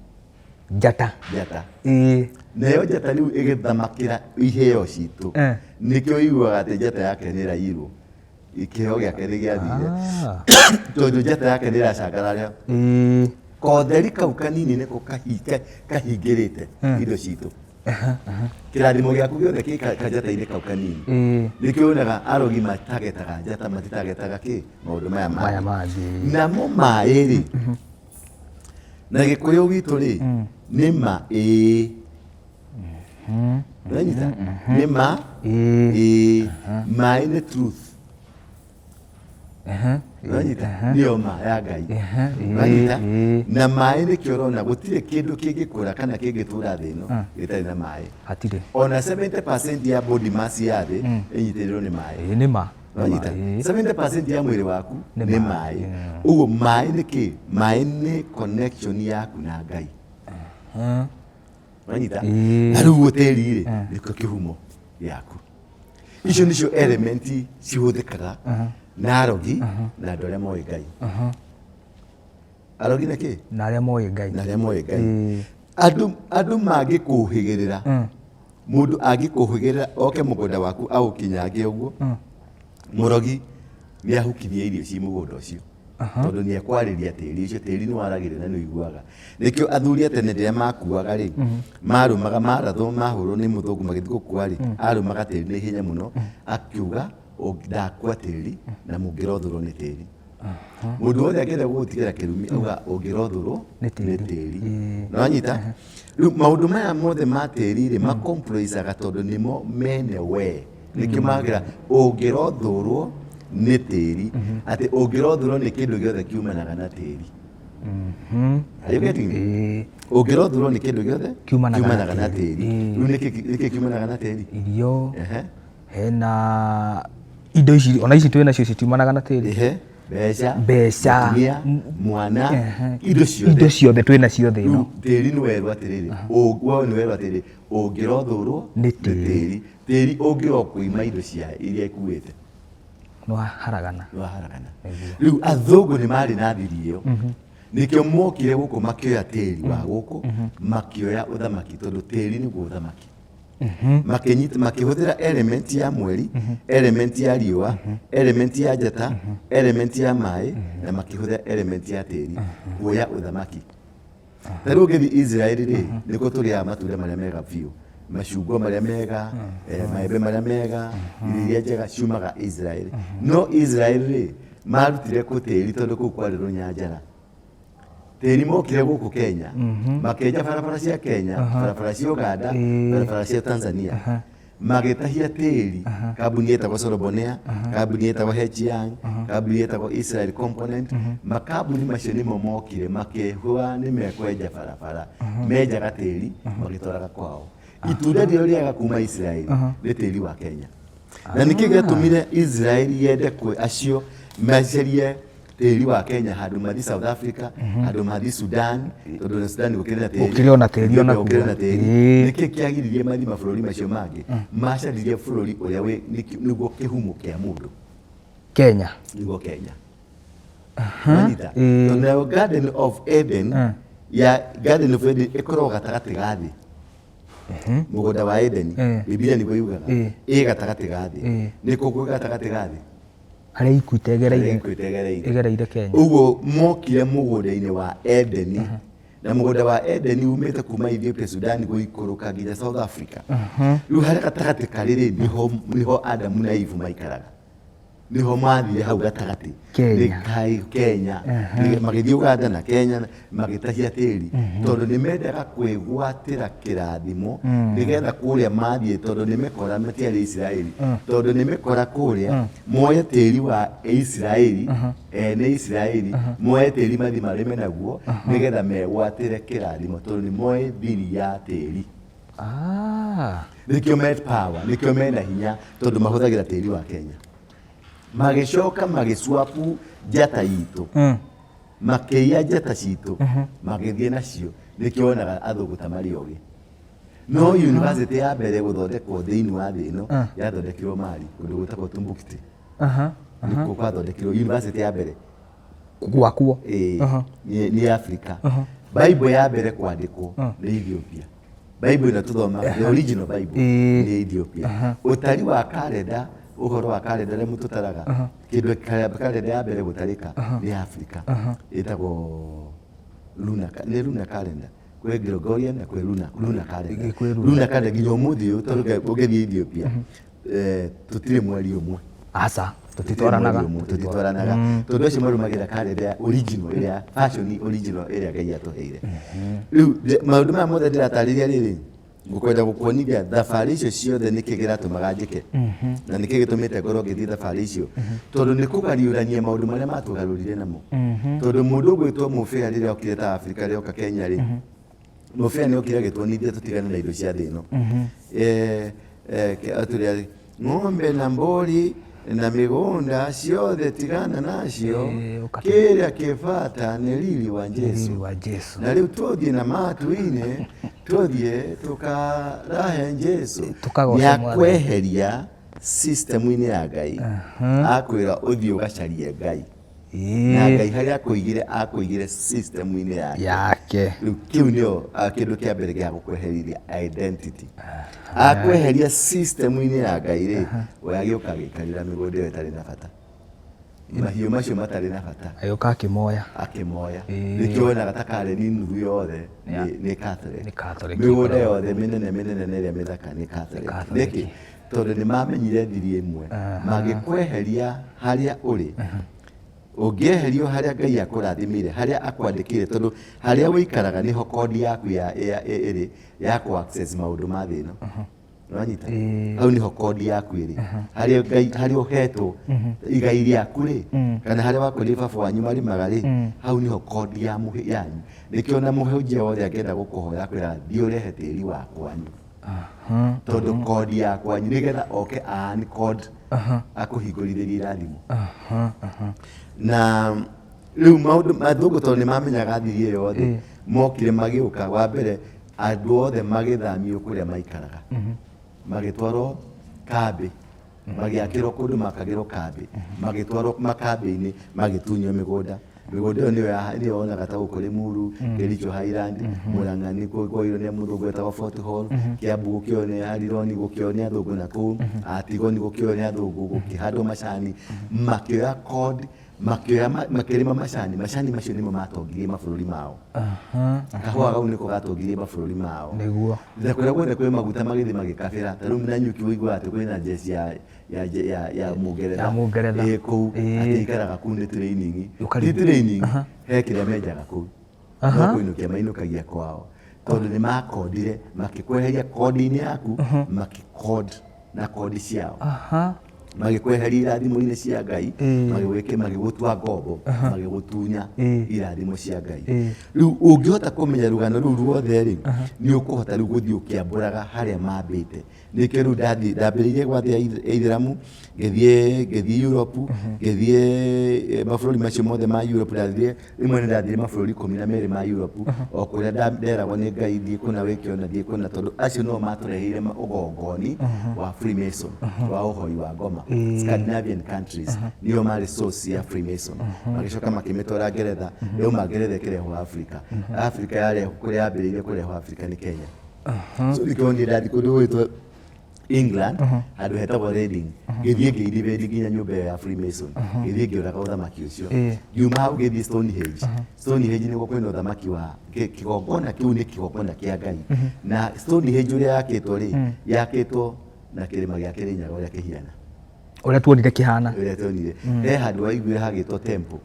Njata. Njata. Ĩĩ. Nayo njata rĩu ĩgĩthamakĩra iheo citũ. Nĩkĩo ũiguaga atĩ njata yake nĩ ĩraiyirwo. Kĩheo gĩake nĩ gĩathire. Tondũ njata yake nĩ ĩracangarara. Ĩĩ. Kotheri kau kanini nĩko kahingĩrĩte indo citũ. Kĩrathimo gĩaku gĩothe kĩ kanjata-inĩ kau kanini. Nĩkĩo wonaga arogi matagetaga njata, matitagetaga kĩ? Maũndũ maya mangĩ. Maya mangĩ. Namo maĩ rĩ, na Gĩkũyũ gitũ rĩ, nĩ ma ĩĩ. Ũranyita? Nĩ ma ĩĩ. Maĩ nĩ truth. Ũranyita? Nĩyo ma ya Ngai. Ũranyita? Na maĩ nĩkĩo ũrona gũtirĩ kĩndũ kĩngĩkũra kana kĩngĩtũra thĩ ĩno gĩtarĩ na maĩ. Hatirĩ. Ona 70% ya body mass ya thĩ ĩnyitĩrĩirwo nĩ maĩ. Ĩĩ nĩ ma. Ũranyita? 70% ya mwĩrĩ waku nĩ maĩ. Ũguo maĩ nĩ kĩ? Maĩ nĩ connection yaku na Ngai. Ũranyita? Na rĩu tĩri rĩ, nĩkĩo kĩhumo gĩaku. Icio nĩcio element cihũthĩkaga na arogi na andũ arĩa moĩ Ngai. Arogi na kĩ? Na arĩa moĩ Ngai. Na arĩa moĩ Ngai. Andũ mangĩkũhĩgĩrĩra, mũndũ angĩkũhĩgĩrĩra oke mũgũnda waku aũkinyange ũguo, mũrogi nĩ ahukithia irio ci mũgũnda ũcio. Tondũ nĩ ekwarĩria tĩri ũcio, tĩri nĩ waragĩria na nĩ ũiguaga. Nĩkĩo athuri a tene rĩrĩa makuaga rĩ, marũmaga marathwo mahũrwo nĩ mũthũngũ magĩthiĩ gũkua rĩ, arũmaga tĩri na ihenya mũno, akiuga ndakua tĩri na mũngĩrothũrwo nĩ tĩri. Mũndũ wothe angĩenda gũgũtigĩra kĩrumi auga ũngĩrothũrwo Nĩ nĩ tĩri. tĩri. Nĩwanyita? Rĩu maũndũ maya mothe ma tĩri rĩ, makomproisaga tondũ nĩmo mene we. Nĩkĩo magĩra ũngĩrothũrwo nĩ tĩri, atĩ ũngĩrothũrwo nĩ kĩndũ gĩothe kiumanaga na tĩri. Are you getting me? Ũngĩrothũrwo nĩ kĩndũ gĩothe Kiumanaga na kiumanaga na tĩri. tĩri. Rĩu nĩkĩ kiumanaga na tĩri? Irio, Ehe. hena indo ici, ona ici twĩ nacio citiumanaga na tĩri. Ehe. Mbeca, Mbeca, mũtumia, mwana, indo ciothe. Indo ciothe twĩ nacio thĩ ĩno. Rĩu tĩri nĩ werwo atĩrĩrĩ, we nĩ werwo atĩrĩrĩ, ũngĩrothũrwo Nĩ nĩ tĩri. tĩri. Tĩri ũngĩrokwĩima indo cia iria ikuĩte. Nĩ waharagana. Nĩ waharagana. Rĩu athũngũ nĩ marĩ na thiri ĩyo. Nĩkĩo mokire gũkũ makĩoya tĩri wa gũkũ, makĩoya ũthamaki tondũ tĩri nĩguo ũthamaki. Makĩnyita, makĩhũthĩra element ya mweri, element ya riũa, element ya njata, element ya maĩ, na makĩhũthĩra element ya tĩri kuoya ũthamaki. Ta rĩu ũngĩthiĩ Israel rĩ, nĩkuo tũrĩaga matunda marĩa mega biũ, macungwa marĩa mega, maembe marĩa mega, irio iria njega ciumaga Israel. No Israel rĩ, marutire kũ tĩri tondũ kũu kwarĩ rũnyanjara. Tĩri mokire gũkũ Kenya, makĩenja barabara cia Kenya, barabara cia Uganda, barabara cia Tanzania. Magĩtahia tĩri, kambuni ĩtagwo Solobonea, kambuni ĩtagwo Hechiang, kambuni ĩtagwo Israel Component. Makambuni macio nĩmo mokire makĩhũa nĩ mekwenja barabara, menjaga tĩri magĩtwaraga kwao. Itunda rĩrĩa ũrĩaga kuma Israel nĩ tĩri wa Kenya. Na nĩkĩ gĩatũmire Israel yende kwĩ acio macarie tĩri wa Kenya handũ mathiĩ South Africa, handũ mathiĩ Sudan, tondũ na Sudan gũkĩrĩ na tĩri. Gũkĩrĩ ona tĩri ona Gũkĩrĩ na kuo. tĩri. Ĩĩ. Nĩkĩ kĩagiririe mathiĩ mabũrũri macio mangĩ? Macaririe bũrũri ũrĩa wĩ nĩguo kĩhumo kĩa mũndũ. Kenya. Nĩguo Kenya. Wanyita? Ĩĩ. Tondũ nayo Garden of Eden, ya Garden of Eden ĩkoragwo gatagatĩ ga thĩ. Mũgũnda wa Edeni, Biblia nĩguo yugaga, ĩ gatagatĩ ga thĩ. Nĩ kũ kwĩ gatagatĩ ga thĩ? Harĩa Equity ĩgereire. Harĩa Equity ĩgereire. Ĩgereire Kenya. Ũguo mokire mũgũnda-inĩ wa Edeni, na mũgũnda wa Edeni umĩte kuma Ethiopia, Sudan gũikũrũka nginya South Africa. Rĩu harĩa gatagatĩ karĩ rĩ, nĩho Adamu na Eve maikaraga. Nĩho mathire hau gatagatĩ. Kenya. Nĩ kai Kenya. Magĩthiĩ Uganda na Kenya magĩtahia tĩri. Tondũ nĩ mendaga kwĩgwatĩra kĩrathimo nĩgetha kũrĩa mathiĩ, tondũ nĩ mekora matiarĩ Isiraeli. Tondũ nĩ mekora kũrĩa moye tĩri wa Isiraeli, ene Isiraeli, moye tĩri mathiĩ marĩme naguo nĩgetha megwatĩre kĩrathimo tondũ nĩ moĩ thiri ya tĩri. Nĩkĩo me power, nĩkĩo mena hinya tondũ mahũthagĩra tĩri wa Kenya. Magĩcoka magĩcwapu njata itũ. Makĩiya njata citũ, magĩthiĩ nacio. Nĩkĩo wonaga athũngũ ta marĩ ogĩ. No university ya mbere gũthondekwo thĩinĩ wa thĩ ĩno yathondekirwo Mali, kũndũ gwĩtagwo Timbuktu. Nĩkuo kwathondekirwo university ya mbere. Gwakwo. Ĩĩ, nĩ Africa. Bible ya mbere kwandĩkwo nĩ Ethiopia. Bible ĩno tũthomaga, the original Bible nĩ Ethiopia. Ũtari wa karenda, ũhoro wa karenda ũrĩa tũtaraga, kĩndũ karenda ya mbere gũtarĩka nĩ Africa. Ĩtagwo lunar, nĩ lunar calendar. Kwĩ Gregorian na kwĩ lunar calendar. Kwĩ lunar. Lunar calendar nginya ũmũthĩ ũyũ tondũ ũngĩthiĩ Ethiopia, tũtirĩ mweri ũmwe. Aca, tũtitwaranaga. Tũtitwaranaga. Tondũ acio marũmagĩrĩra karenda ya original ĩrĩa fashion original ĩrĩa Ngai atũheire. Rĩu maũndũ maya mothe ndĩratarĩria rĩrĩ, ngũkwenda gũkuonithia thabarĩ icio ciothe nĩkĩ kĩratũmaga njĩke na nĩkĩ gĩtũmĩte ngorwo ngĩthiĩ thabarĩ icio, tondũ nĩ kũgariũrania maũndũ marĩa matũgarũrire namo. Tondũ mũndũ ũgwĩtwo mũbĩa rĩrĩa okire ta Afrika, rĩrĩa oka Kenya rĩ, mũbĩa nĩ okire agĩtuonithia tũtigane na indo cia thĩ ĩno. Atũrĩa ng'ombe na mbũri na mĩgũnda ciothe tigana nacio, kĩrĩa kĩbata nĩ riri wa Jesu. Riri wa Jesu. Na rĩu tũthiĩ na matu-inĩ, tũthiĩ tũkarahe Jesu. Tũkagoce Nĩ Mwathani. akweheria system-inĩ ya Ngai, akwĩra ũthiĩ ũgacarie Ngai. Na Ngai harĩa akũigire, akũigire system-inĩ yake. Yake. Rĩu kĩu nĩo kĩndũ kĩa mbere gĩa gũkwehereria identity. Akweheria system-inĩ ya Ngai rĩ, we agĩũka agĩikarĩra mĩgũnda ĩyo ĩtarĩ na bata. Mahiũ macio matarĩ na bata. Agĩũka akĩmoya. Akĩmoya. Nĩkĩo wonaga ta Karen nuthu yothe nĩ Catholic. Nĩ Catholic. Mĩgũnda yothe mĩnene mĩnene na ĩrĩa mĩthaka nĩ Catholic. Catholic. Nĩkĩ? Tondũ nĩ mamenyire thiri ĩmwe. Mangĩkweheria harĩa ũrĩ, ũngĩeherio harĩa Ngai akũrathimire, harĩa akwandĩkĩire, tondũ harĩa ũikaraga nĩho kodi yaku ĩrĩ ya kũ access maũndũ ma thĩ ĩno. Nĩwanyita? Hau nĩho kodi yaku ĩrĩ. Harĩa Ngai, harĩa ũhetwo igai rĩaku rĩ, kana harĩa wakorire baba wanyu marĩmaga rĩ, hau nĩho kodi ya yanyu. Nĩkĩo na mũhunjia wothe angĩenda gũkũhoya akwĩraga thiĩ ũrehe tĩri wa kwanyu. Tondũ kodi ya kwanyu nĩgetha oke uncode akũhingũrithĩrie irathimo. Na rĩu maũndũ mathũngũ tondũ nĩ mamenyaga thiri ĩyo yothe, mokire magĩũka, wa mbere andũ othe magĩthamio kũrĩa maikaraga, magĩtwarwo kambĩ, magĩakĩrwo kũndũ makagĩrwo kambĩ, magĩtwarwo makambĩ-inĩ, magĩtunywo mĩgũnda. Mĩgũnda ĩyo nĩyo wonaga ta gũkũ Limuru, Kericho Highland, Murang'a nĩkuo kwoirwo nĩ mũthũngũ wetagwo Fort Hall, Kiambu gũkĩoywo nĩ Arironi, gũkĩoywo nĩ athũngũ na kũu, Atigoni gũkĩoywo nĩ athũngũ, gũkĩhandwo macani, makĩoya code, makĩoya makĩrĩma macani, macani macio nĩmo matongirie mabũrũri mao. Kahũa kau nĩko gatongirie mabũrũri mao. Nĩguo. Na kũrĩa guothe kwĩ maguta magĩthiĩ magĩkabĩra, ta rĩu Nanyuki ũiguaga atĩ kwĩna jeshi ya Mũngeretha. Ya Mũngeretha. Ĩ kũu, atĩ ikaraga kũu nĩ training. Ũkari- Ti training, he kĩrĩa menjaga kũu. No kũinũkia mainũkagia kwao. Tondũ nĩ makondire, makĩkweheria kondi-inĩ yaku, makĩkond na kondi ciao. Magĩkweheria irathimo-inĩ cia Ngai, magĩgũtua ngombo, magĩgũtunya irathimo cia Ngai. Rĩu ũngĩhota kũmenya rũgano rũu ruothe rĩ, nĩ ũkũhota rĩu gũthiĩ ũkĩambũraga harĩa mambĩte. Nĩkĩo rĩu ndambĩrĩirie gwa thĩ ya Aithĩramu, ngĩthiĩ Europe, ngĩthiĩ mabũrũri macio mothe ma Europe, ndathire, rĩmwe nĩ ndathire mabũrũri 12 ma Europe, o kũrĩa nderagwo nĩ Ngai thiĩ kũna wĩke ũna, thiĩ kũna, tondũ acio nĩo matũreheire ũgongoni wa Freemason, wa ũhoi wa ngoma. Scandinavian countries nĩo marĩ source ya Freemason. Magĩcoka makĩmĩtwara Ngeretha, yauma Ngeretha ĩkĩrehwo Africa. Africa yarehwo, kũrĩa yambĩrĩirie kũrehwo Africa nĩ Kenya. So nĩkĩo niĩ ndathiĩ kũndũ gwĩtwo England, handũ hetagwo Reading, ngĩthiĩ ngĩiribĩndi nginya nyũmba ĩyo ya Freemason, ngĩthiĩ ngĩũraga ũthamaki ũcio. Ngiuma hau ngĩthiĩ Stonehenge. Stonehenge nĩguo kwĩna ũthamaki wa kĩgongona kĩu nĩ kĩgongona kĩa Ngai. Na Stonehenge ũrĩa yakĩtwo rĩ, yakĩtwo na kĩrĩma gĩa Kĩrĩnyaga ũrĩa kĩhiana. Ũrĩa tuonire kĩhana. Ũrĩa tuonire. He handũ waiguire hagĩtwo temple.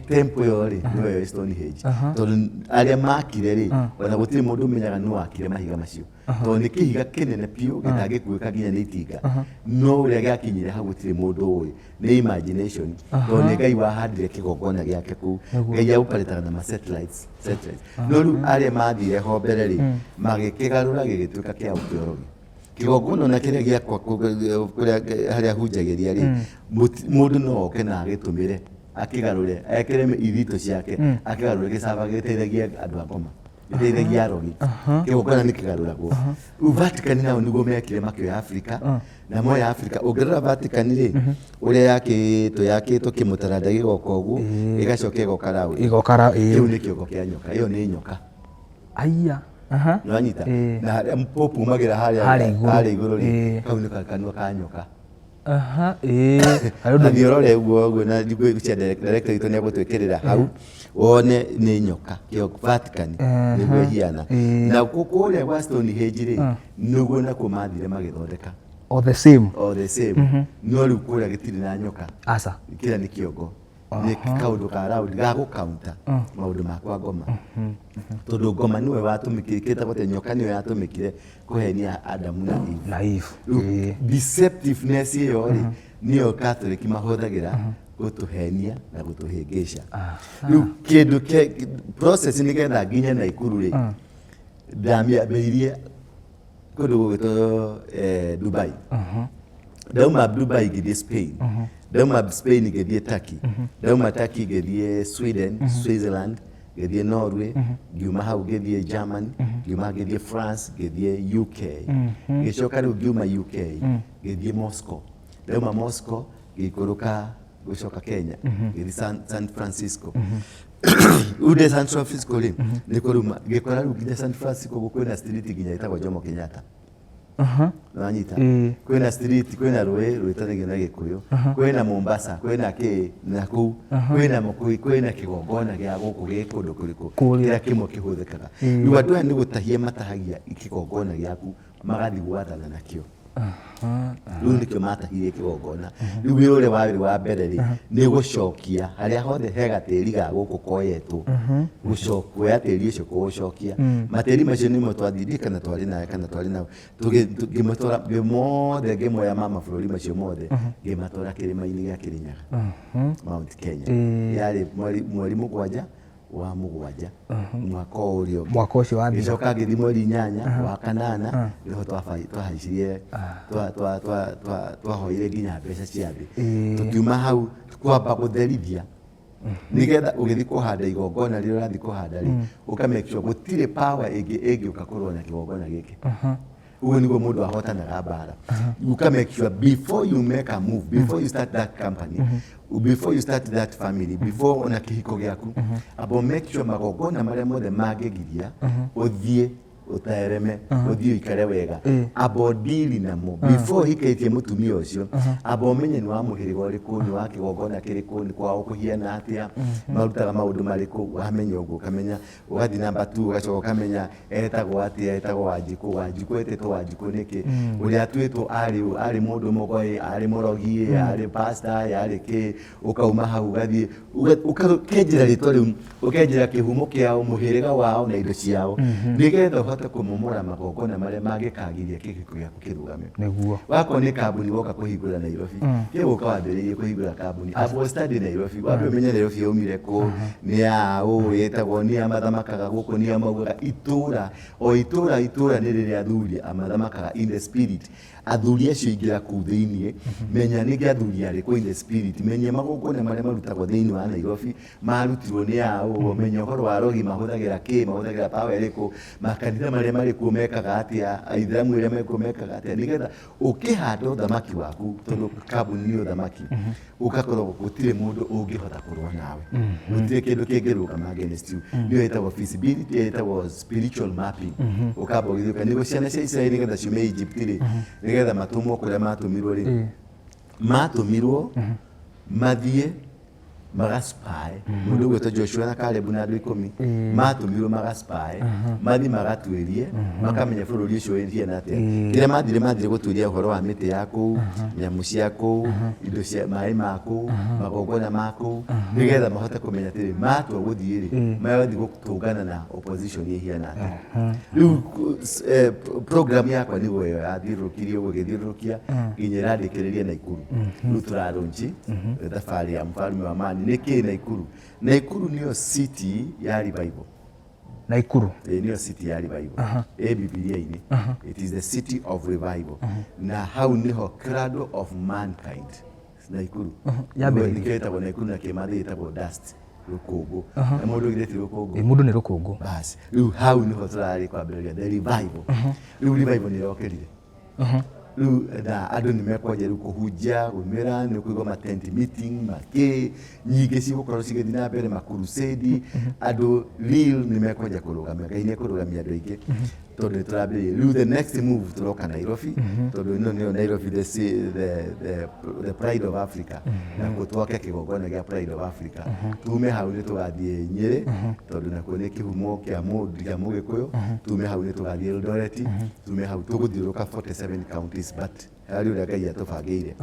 Temple ĩyo rĩ, nĩyo ĩyo Stonehenge. Tondũ arĩa makire rĩ, ona gũtirĩ mũndũ ũmenyaga nũ wakire mahiga macio. Tondũ nĩ kĩhiga kĩnene biũ gĩtangĩkuĩka nginya nĩ itinga. No ũrĩa gĩakinyire hau gũtirĩ mũndũ ũĩ. Nĩ imagination. Tondũ nĩ Ngai wahandire kĩgongona gĩake kũu. Ngai aoperataga na ma satellites, satellites. No rĩu arĩa mathire ho mbere rĩ, magĩkĩgarũra gĩgĩtuĩka kĩa ũkĩorogi. Kĩgongona na kĩrĩa gĩakwa kũrĩa harĩa hunjagĩria rĩ, mũndũ no oke na agĩtũmĩre Akĩgarũre, ekĩre ithitũ ciake, akĩgarũre gĩcaba gĩteithagia andũ a ngoma, gĩteithagia arogi. Kĩgongona nĩ kĩgarũragwo. Rĩu Vatican nao nĩguo mekire, makĩoya Africa na moya Africa. Ũngĩrora Vatican rĩ, ũrĩa yakĩtwo, yakĩtwo kĩmũtaranda gĩgoka ũguo, ĩgacoka ĩgoka round. Ĩgoka Kĩu nĩ kĩongo kĩa nyoka, ĩyo nĩ nyoka. Aya, aha. Nĩwanyita? Na harĩa pope umagĩra harĩa Harĩa igũrũ. Harĩa igũrũ rĩ, kau nĩ kanua ka nyoka. Aha, ĩĩ. Harĩ Na ũndũ thiĩ ũrore ũguo ũguo na ngwĩcia director witũ nĩ egũtwĩkĩrĩra hau wone nĩ nyoka kĩo Vatican nĩguo ĩhiana. Na kũrĩa gwa Stonehenge rĩ, nĩguo nakuo mathire magĩthondeka. O the same. O the same, no rĩu kũrĩa gĩtirĩ na nyoka. Aca. Kĩrĩa nĩ kĩongo, nĩ kaũndũ ka round ga gũkaunta maũndũ ma kwa ngoma, tondũ ngoma nĩwe watũmĩkire, kĩtagwo atĩ nyoka nĩyo yatũmĩkire kũhenia Adamu na Eve. Na Eve. Rĩu deceptiveness ĩyo rĩ, nĩyo Catholic mahũthagĩra gũtũhenia na gũtũhĩngĩca. Rĩu kĩndũ process nĩgetha nginye Naikuru rĩ, ndamĩambĩrĩirie kũndũ gũgĩtwo Dubai. Ndauma Dubai ngĩthiĩ Spain, ndauma Spain ngĩthiĩ Turkey, ndauma Turkey ngĩthiĩ Sweden, Switzerland, ngĩthiĩ Norway, ngiuma hau ngĩthiĩ Germany, ngiuma ngĩthiĩ France, ngĩthiĩ UK, ngĩcoka rĩu ngiuma UK ngĩthiĩ Moscow, ndauma Moscow ngĩikũrũka gũcoka Kenya, ngĩthiĩ San Francisco. Rĩu ndĩ San Francisco rĩ, nĩ kũruma ngĩkora rĩu nginya San Francisco kwĩna street nginya ĩtagwo Jomo Kenyatta. Nĩwanyita? Kwĩna street, kwĩna rũĩ rwĩtanagio na Gĩkũyũ, kwĩna Mombasa, kwĩna kĩ na kũu, kwĩna mũkũi, kwĩna kĩgongona gĩa gũkũ gĩ kũndũ kũrĩkũ. Kũrĩa. Kĩrĩa kĩmwe kĩhũthĩkaga. Rĩu andũ aya nĩ gũtahia matahagia kĩgongona gĩaku, magathiĩ gwathana nakĩo. Rĩu nĩkĩo matahire kĩgongona. Rĩu wĩra ũrĩa warĩ wa mbere rĩ, nĩ gũcokia harĩa hothe he gatĩri ga gũkũ koyetwo, kuoya tĩri ũcio kũũcokia. Matĩri macio nĩmo twathiĩ kana twarĩ nawe kana twarĩ nao, ngĩmatwara mothe, ngĩmoya ma mabũrũri macio mothe, ngĩmatwara kĩrĩma-inĩ gĩa Kĩrĩnyaga, Mount Kenya. Yarĩ mweri 7 wa 7 mwaka ũrĩa ũngĩ. Mwaka ũcio wathira. Ngĩcoka ngĩthiĩ mweri 8 wa 8, nĩho twahaicirie, twahoire nginya mbeca cia thĩ. Tũkiuma hau kwamba gũtherithia, nĩgetha ũgĩthiĩ kũhanda igongona rĩrĩa ũrathiĩ kũhanda rĩ, ũka make sure gũtirĩ power ĩngĩ ĩngĩũka kũrũa na kĩgongona gĩkĩ. Ũguo nĩguo mũndũ ahotanaga mbara. Ũka make sure before you make a move, before you start that company, before you start that family, before ona kĩhiko gĩaku, amba make sure magongona marĩa mothe mangĩgiria ũthiĩ ũtereme, ũthiĩ ũikare wega, amba ũdili namo before ũhikĩtie mũtumia ũcio. Amba ũmenye nĩ wa mũhĩrĩga ũrĩkũ, nĩ wa kĩgongona kĩrĩkũ, nĩ kwao kũhiana atĩa, marutaga maũndũ marĩkũ. Wamenya ũguo, ũkamenya, ũgathiĩ namba 2, ũgacoka ũkamenya etagwo atĩa, etagwo Wanjikũ. Wanjikũ etĩtwo Wanjikũ nĩkĩ? Ũrĩa atuĩtwo arĩ ũ? Arĩ mũndũ mũgoĩ, arĩ mũrogi, arĩ pastor, arĩ kĩ? Ũkauma hau ũgathiĩ ũkenjera rĩtwa rĩu, ũkenjera kĩhumo kĩao, mũhĩrĩga wao na indo ciao, nĩgetha ũhote kũmomora magongona marĩa mangĩkagiria kĩhiko gĩaku kĩrũgame. Wakorwo nĩ kambuni woka kũhingũra Nairobi, tiga gũka wambĩrĩirie kũhingũra kambuni, amba study Nairobi, wambe ũmenye Nairobi yaumire kũ, nĩ ya ũ, ĩtagwo nĩ a mathamakaga gũkũ, nĩ a maugaga itũra o itũra itũra nĩ rĩrĩa athuri mathamakaga in the spirit. Athuri acio ingĩra kũu thĩiniĩ, menya nĩ athuri arĩkũ in the spirit, menya magongona marĩa marutagwo thĩiniĩ wa Nairobi marutirwo nĩ aũ, menya ũhoro wa arogi mahũthagĩra kĩ, mahũthagĩra power ĩrĩkũ, makanitha marĩa marĩ kuo mekaga atĩa, aithĩramu arĩa mekuo mekaga atĩa, nĩgetha ũkĩhanda ũthamaki waku, tondũ kambuni nĩ ũthamaki, ũgakorwo gũtirĩ mũndũ ũngĩhota kũrũa nawe, gũtirĩ kĩndũ kĩngĩrũgama against you. Nĩyo ĩtagwo feasibility, ĩtagwo spiritual mapping. Ũkamba ũgĩthiĩ nĩguo ciana cia Isiraeli nĩgetha ciume Egypt rĩ, nĩgetha matũmwo kũrĩa matũmirwo rĩ, matũmirwo mathiĩ magaspy mũndũ ũgwĩtwo Joshua na Caleb na andũ 10. Matũmirwo magaspy, mathiĩ magatuĩrie, makamenya bũrũri ũcio ũhiana atĩa. Kĩrĩa mathire gũtuĩria ũhoro wa mĩtĩ ya kũu, nyamũ cia kũu, indo cia maĩ ma kũu, magongona ma kũu, nĩgetha mahote kũmenya atĩrĩ, matua gũthiĩ rĩ, magathiĩ gũtũngana na opposition ĩhiana atĩa. Rĩu program yakwa nĩguo ĩyo yathiũrũrũkirie ũguo, ĩgĩthiũrũrũkia nginya ĩrandĩkĩrĩria Naikuru. Rĩu tũrarũnji thabarĩ ya mfalme wa amani. Nĩkĩ Naikuru? Naikuru nĩyo city ya revival. Naikuru. Ĩĩ, nĩyo city ya revival ĩ Bibilia-inĩ. It is the city of revival, na hau nĩho cradle of mankind. Naikuru. Yambĩrĩirie. Nĩkĩo ĩtagwo Naikuru na kĩmathai ĩtagwo dust, rũkũngũ. Na mũndũ oigire ti rũkũngũ. Ĩ, mũndũ nĩ rũkũngũ. Basi rĩu hau nĩho tũrarĩ kwambĩrĩria the revival. Rĩu revival nĩ ĩrokĩrire. Rĩu na andũ nĩ mekwanjia rĩu kũhunjia, gũmĩra, nĩ ũkũigua ma tent meeting, makĩ nyingĩ cigũkorwo cigĩthiĩ na mbere, ma crusade, andũ real nĩ mekwanjia kũrũgamia, Ngai nĩ ekũrũgamia andũ aingĩ tondũ nĩ tũrambĩrĩria. Rĩu the next move tũroka Nairobi, tondũ ĩno nĩyo Nairobi, the pride of Africa, nakuo twake kĩgongona gĩa pride of Africa. Tume hau nĩ tũgathiĩ Nyĩrĩ, tondũ nakuo nĩ kĩhumo kĩa mũndũ kĩa Mũgĩkũyũ. Tume hau nĩ tũgathiĩ Eldoret, tume hau tũgũthiũrũrũka 47 counties, but harĩ ũrĩa Ngai atũbangĩire.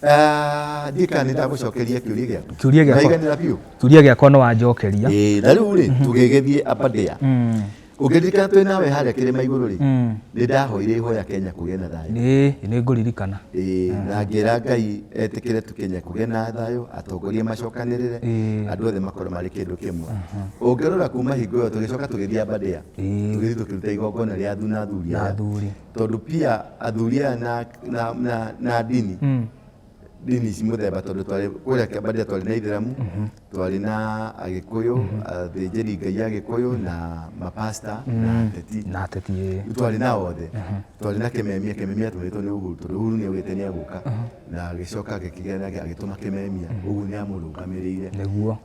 Ah, ndiĩ kana nĩ ndagũcokeria kĩũria gĩaku. Kĩũria gĩakwa. Ndaiganĩra biũ. Kĩũria gĩakwa no wanjokeria. Ĩĩ, na rĩu rĩ, tũgĩgĩthiĩ Aberdare. Ũngĩririkana twĩ nawe harĩa kĩrĩma igũrũ rĩ, nĩ ndahoire ihoya Kenya kũgĩe na thayũ. Ĩĩ, nĩ ngũririkana. Ĩĩ, na ngĩra Ngai etĩkĩre tu Kenya kũgĩe na thayũ, atongoria macokanĩrĩre, andũ othe makorwo marĩ kĩndũ kĩmwe. Ũngĩrora kuma hingo ĩyo tũgĩcoka tũgĩthiĩ Aberdare, tũgĩthiĩ tũkĩruta igongona rĩa na athuri Na aya. athuri. Tondũ pia athuri aya na ndini, ndini ici mũthemba, tondũ twarĩ kũrĩa Aberdare twarĩ na Ithĩramu, twarĩ na Agĩkũyũ, athĩnjĩri Ngai Agĩkũyũ na mapasta na ateti. Na ateti, ĩĩ. Twarĩ na othe. Twarĩ na Kĩmemia, Kĩmemia atũmĩtwo nĩ Uhuru, tondũ Uhuru nĩ augĩte nĩ egũka, na agĩcoka agĩkĩgĩa nake agĩtũma Kĩmemia, Uhuru nĩ amũrũgamĩrĩire.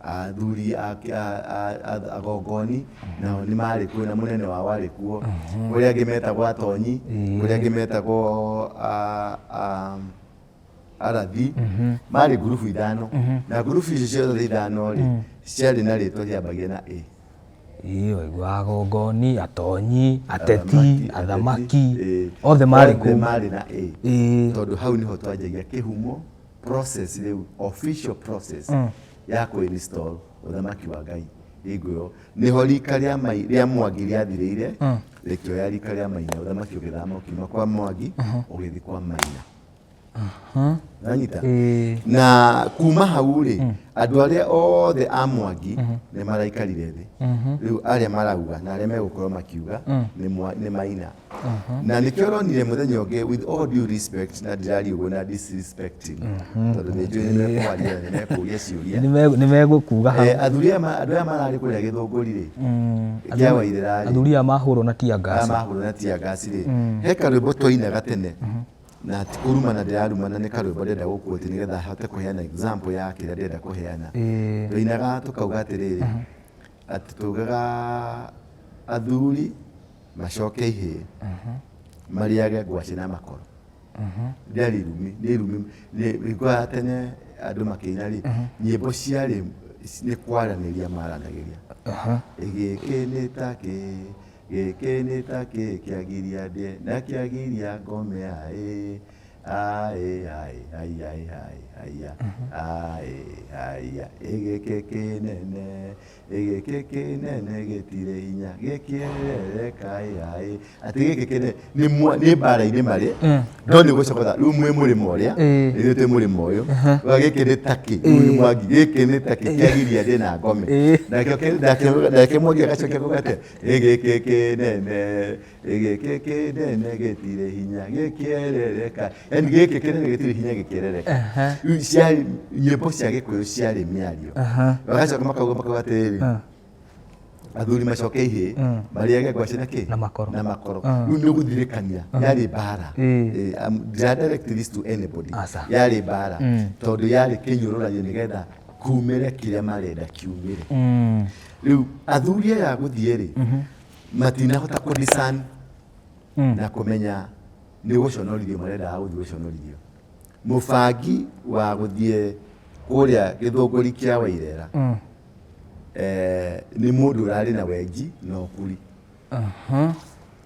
Athuri agongoni nao nĩ marĩ kuo, na mũnene wao arĩ kuo. Kũrĩ angĩ metagwo atonyi, kũrĩ angĩ metagwo arathi, marĩ ngurubu ithano, na ngurubu icio ciothe ithano rĩ, ciarĩ na rĩtwa rĩambagia na A. Ĩĩ, waigua agongoni, atonyi, ateti, athamaki, ĩĩ. othe marĩ Othe kũu. marĩ na A. Tondũ hau nĩho twanjagia kĩhumo process rĩu, official process ya kũ-install ũthamaki wa Ngai hingo ĩyo. Nĩho rika rĩa mai, rĩa Mwangi rĩathirĩire, rĩkĩoya rika rĩa Maina, ũthamaki ũgĩthama ũkiuma kwa Mwangi ũgĩthiĩ kwa Maina. Nanyita? Na kuma hau rĩ, andũ arĩa othe a Mwangi nĩ maraikarire thĩ. Rĩu arĩa marauga na arĩa megũkorwo makiuga nĩ Maina. Na nĩkĩo ũronire mũthenya ũngĩ, with all due respect, na ndĩraria ũguo na disrespecting, tondũ nĩ njũĩ nĩ mekwaria na nĩ mekũria ciũria. Nĩ megũkuga hau. Athuri aya andũ aya mararĩ kũrĩa Gĩthũngũri rĩ, kĩa Waithera rĩ, Athuri aya mahũrwo na tear gas. Aya mahũrwo na tear gas rĩ, he karwĩmbo twainaga tene, na ti kũrumana ndĩrarumana, nĩ karwĩmbo ndĩrenda gũquote nĩgetha hote kũheana example ya kĩrĩa ndĩrenda kũheana. Twainaga tũkauga atĩrĩrĩ, atĩ tugaga athuri macoke ihĩĩ, marĩage ngwacĩ na makoro. Rĩarĩ irumi, nĩ irumi, nĩ hingo ya tene andũ makĩina rĩ, nyĩmbo ciarĩ nĩ kwaranĩria maranagĩria. Gĩkĩ nĩ ta kĩ, gĩkĩ nĩ ta kĩ, kĩagiria ndĩe na kĩagiria ngome aĩ, aĩ, aĩ, ai, ai, ai, ai, aĩ, ai, gĩkĩ kĩnene, gĩkĩ kĩnene gĩtirĩ hinya, gĩkĩerereka aĩ, atĩ gĩkĩ kĩnene nĩ mbara-inĩ marĩ, no nĩ gũcokotha rĩu mwĩ mũrĩmo ũrĩa, ithuĩ twĩ mũrĩmo ũyũ, Rĩu gĩkĩ nĩ takĩ, rĩu nĩ Mwangi, gĩkĩ nĩ takĩ kĩagiria ndĩe na ngome. Nakĩo Mwangi agacokia kuga atĩa, gĩkĩ kĩnene, gĩkĩ kĩnene gĩtirĩ hinya, gĩkĩerereka. Yaani gĩkĩ kĩnene gĩtirĩ hinya gĩkĩerereka. Rĩu ciarĩ nyĩmbo cia Gĩkũyũ ciarĩ mĩario. Magacoka makauga atĩrĩrĩ, athuri macoke ihĩĩ, marĩage ngwacĩ na kĩ? Na makoro. Na makoro. Rĩu nĩ ũgũthirĩkania, yarĩ mbara. Ndĩra direct this to anybody. Aca. Yarĩ mbara. Tondũ yarĩ kĩnyũrũranio nĩgetha kumĩre kĩrĩa marenda kiumĩre. Rĩu athuri aya gũthiĩ rĩ, matinahota kũ discern na kũmenya nĩ gũconorithio marendaga gũthiĩ gũconorithio. Mũbangi wa gũthiĩ kũrĩa Gĩthũngũri kĩa Wairera, nĩ mũndũ ũrarĩ na wenji na ũkuri.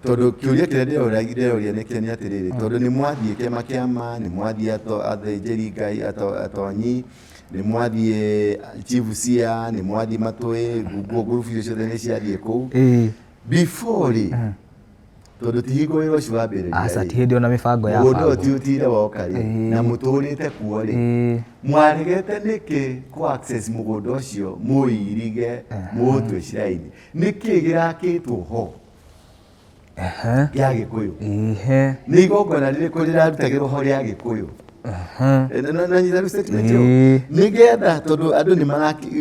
Tondũ kĩũria kĩrĩa ndĩroria nĩ kĩa nĩ atĩrĩrĩ, tondũ nĩ mwathiĩ kĩama kĩama, nĩ mwathiĩ athĩnjĩri Ngai, atonyi, nĩ mwathiĩ chief cia, nĩ mwathiĩ matũĩ, ngurubu icio ciothe nĩ ciathiĩ kũu. Before rĩ, tondũ ti hingo wĩra ũcio wambĩrĩria Aca, rĩ, ti hĩndĩ ona mĩbango ya mũgũnda ũyũ bangwo. ti ũtire woka rĩ, na mũtũrĩte kuo rĩ, mwaregete nĩkĩ kũ access mũgũnda ũcio mũirige mũũtue shrine? Nĩkĩ gĩrakĩtwo ho kĩa Gĩkũyũ? Nĩ igongona rĩrĩkũ rĩrarutagĩrwo ho rĩa Gĩkũyũ? Na nyita rĩu statement ĩyo. Nĩgetha tondũ andũ nĩ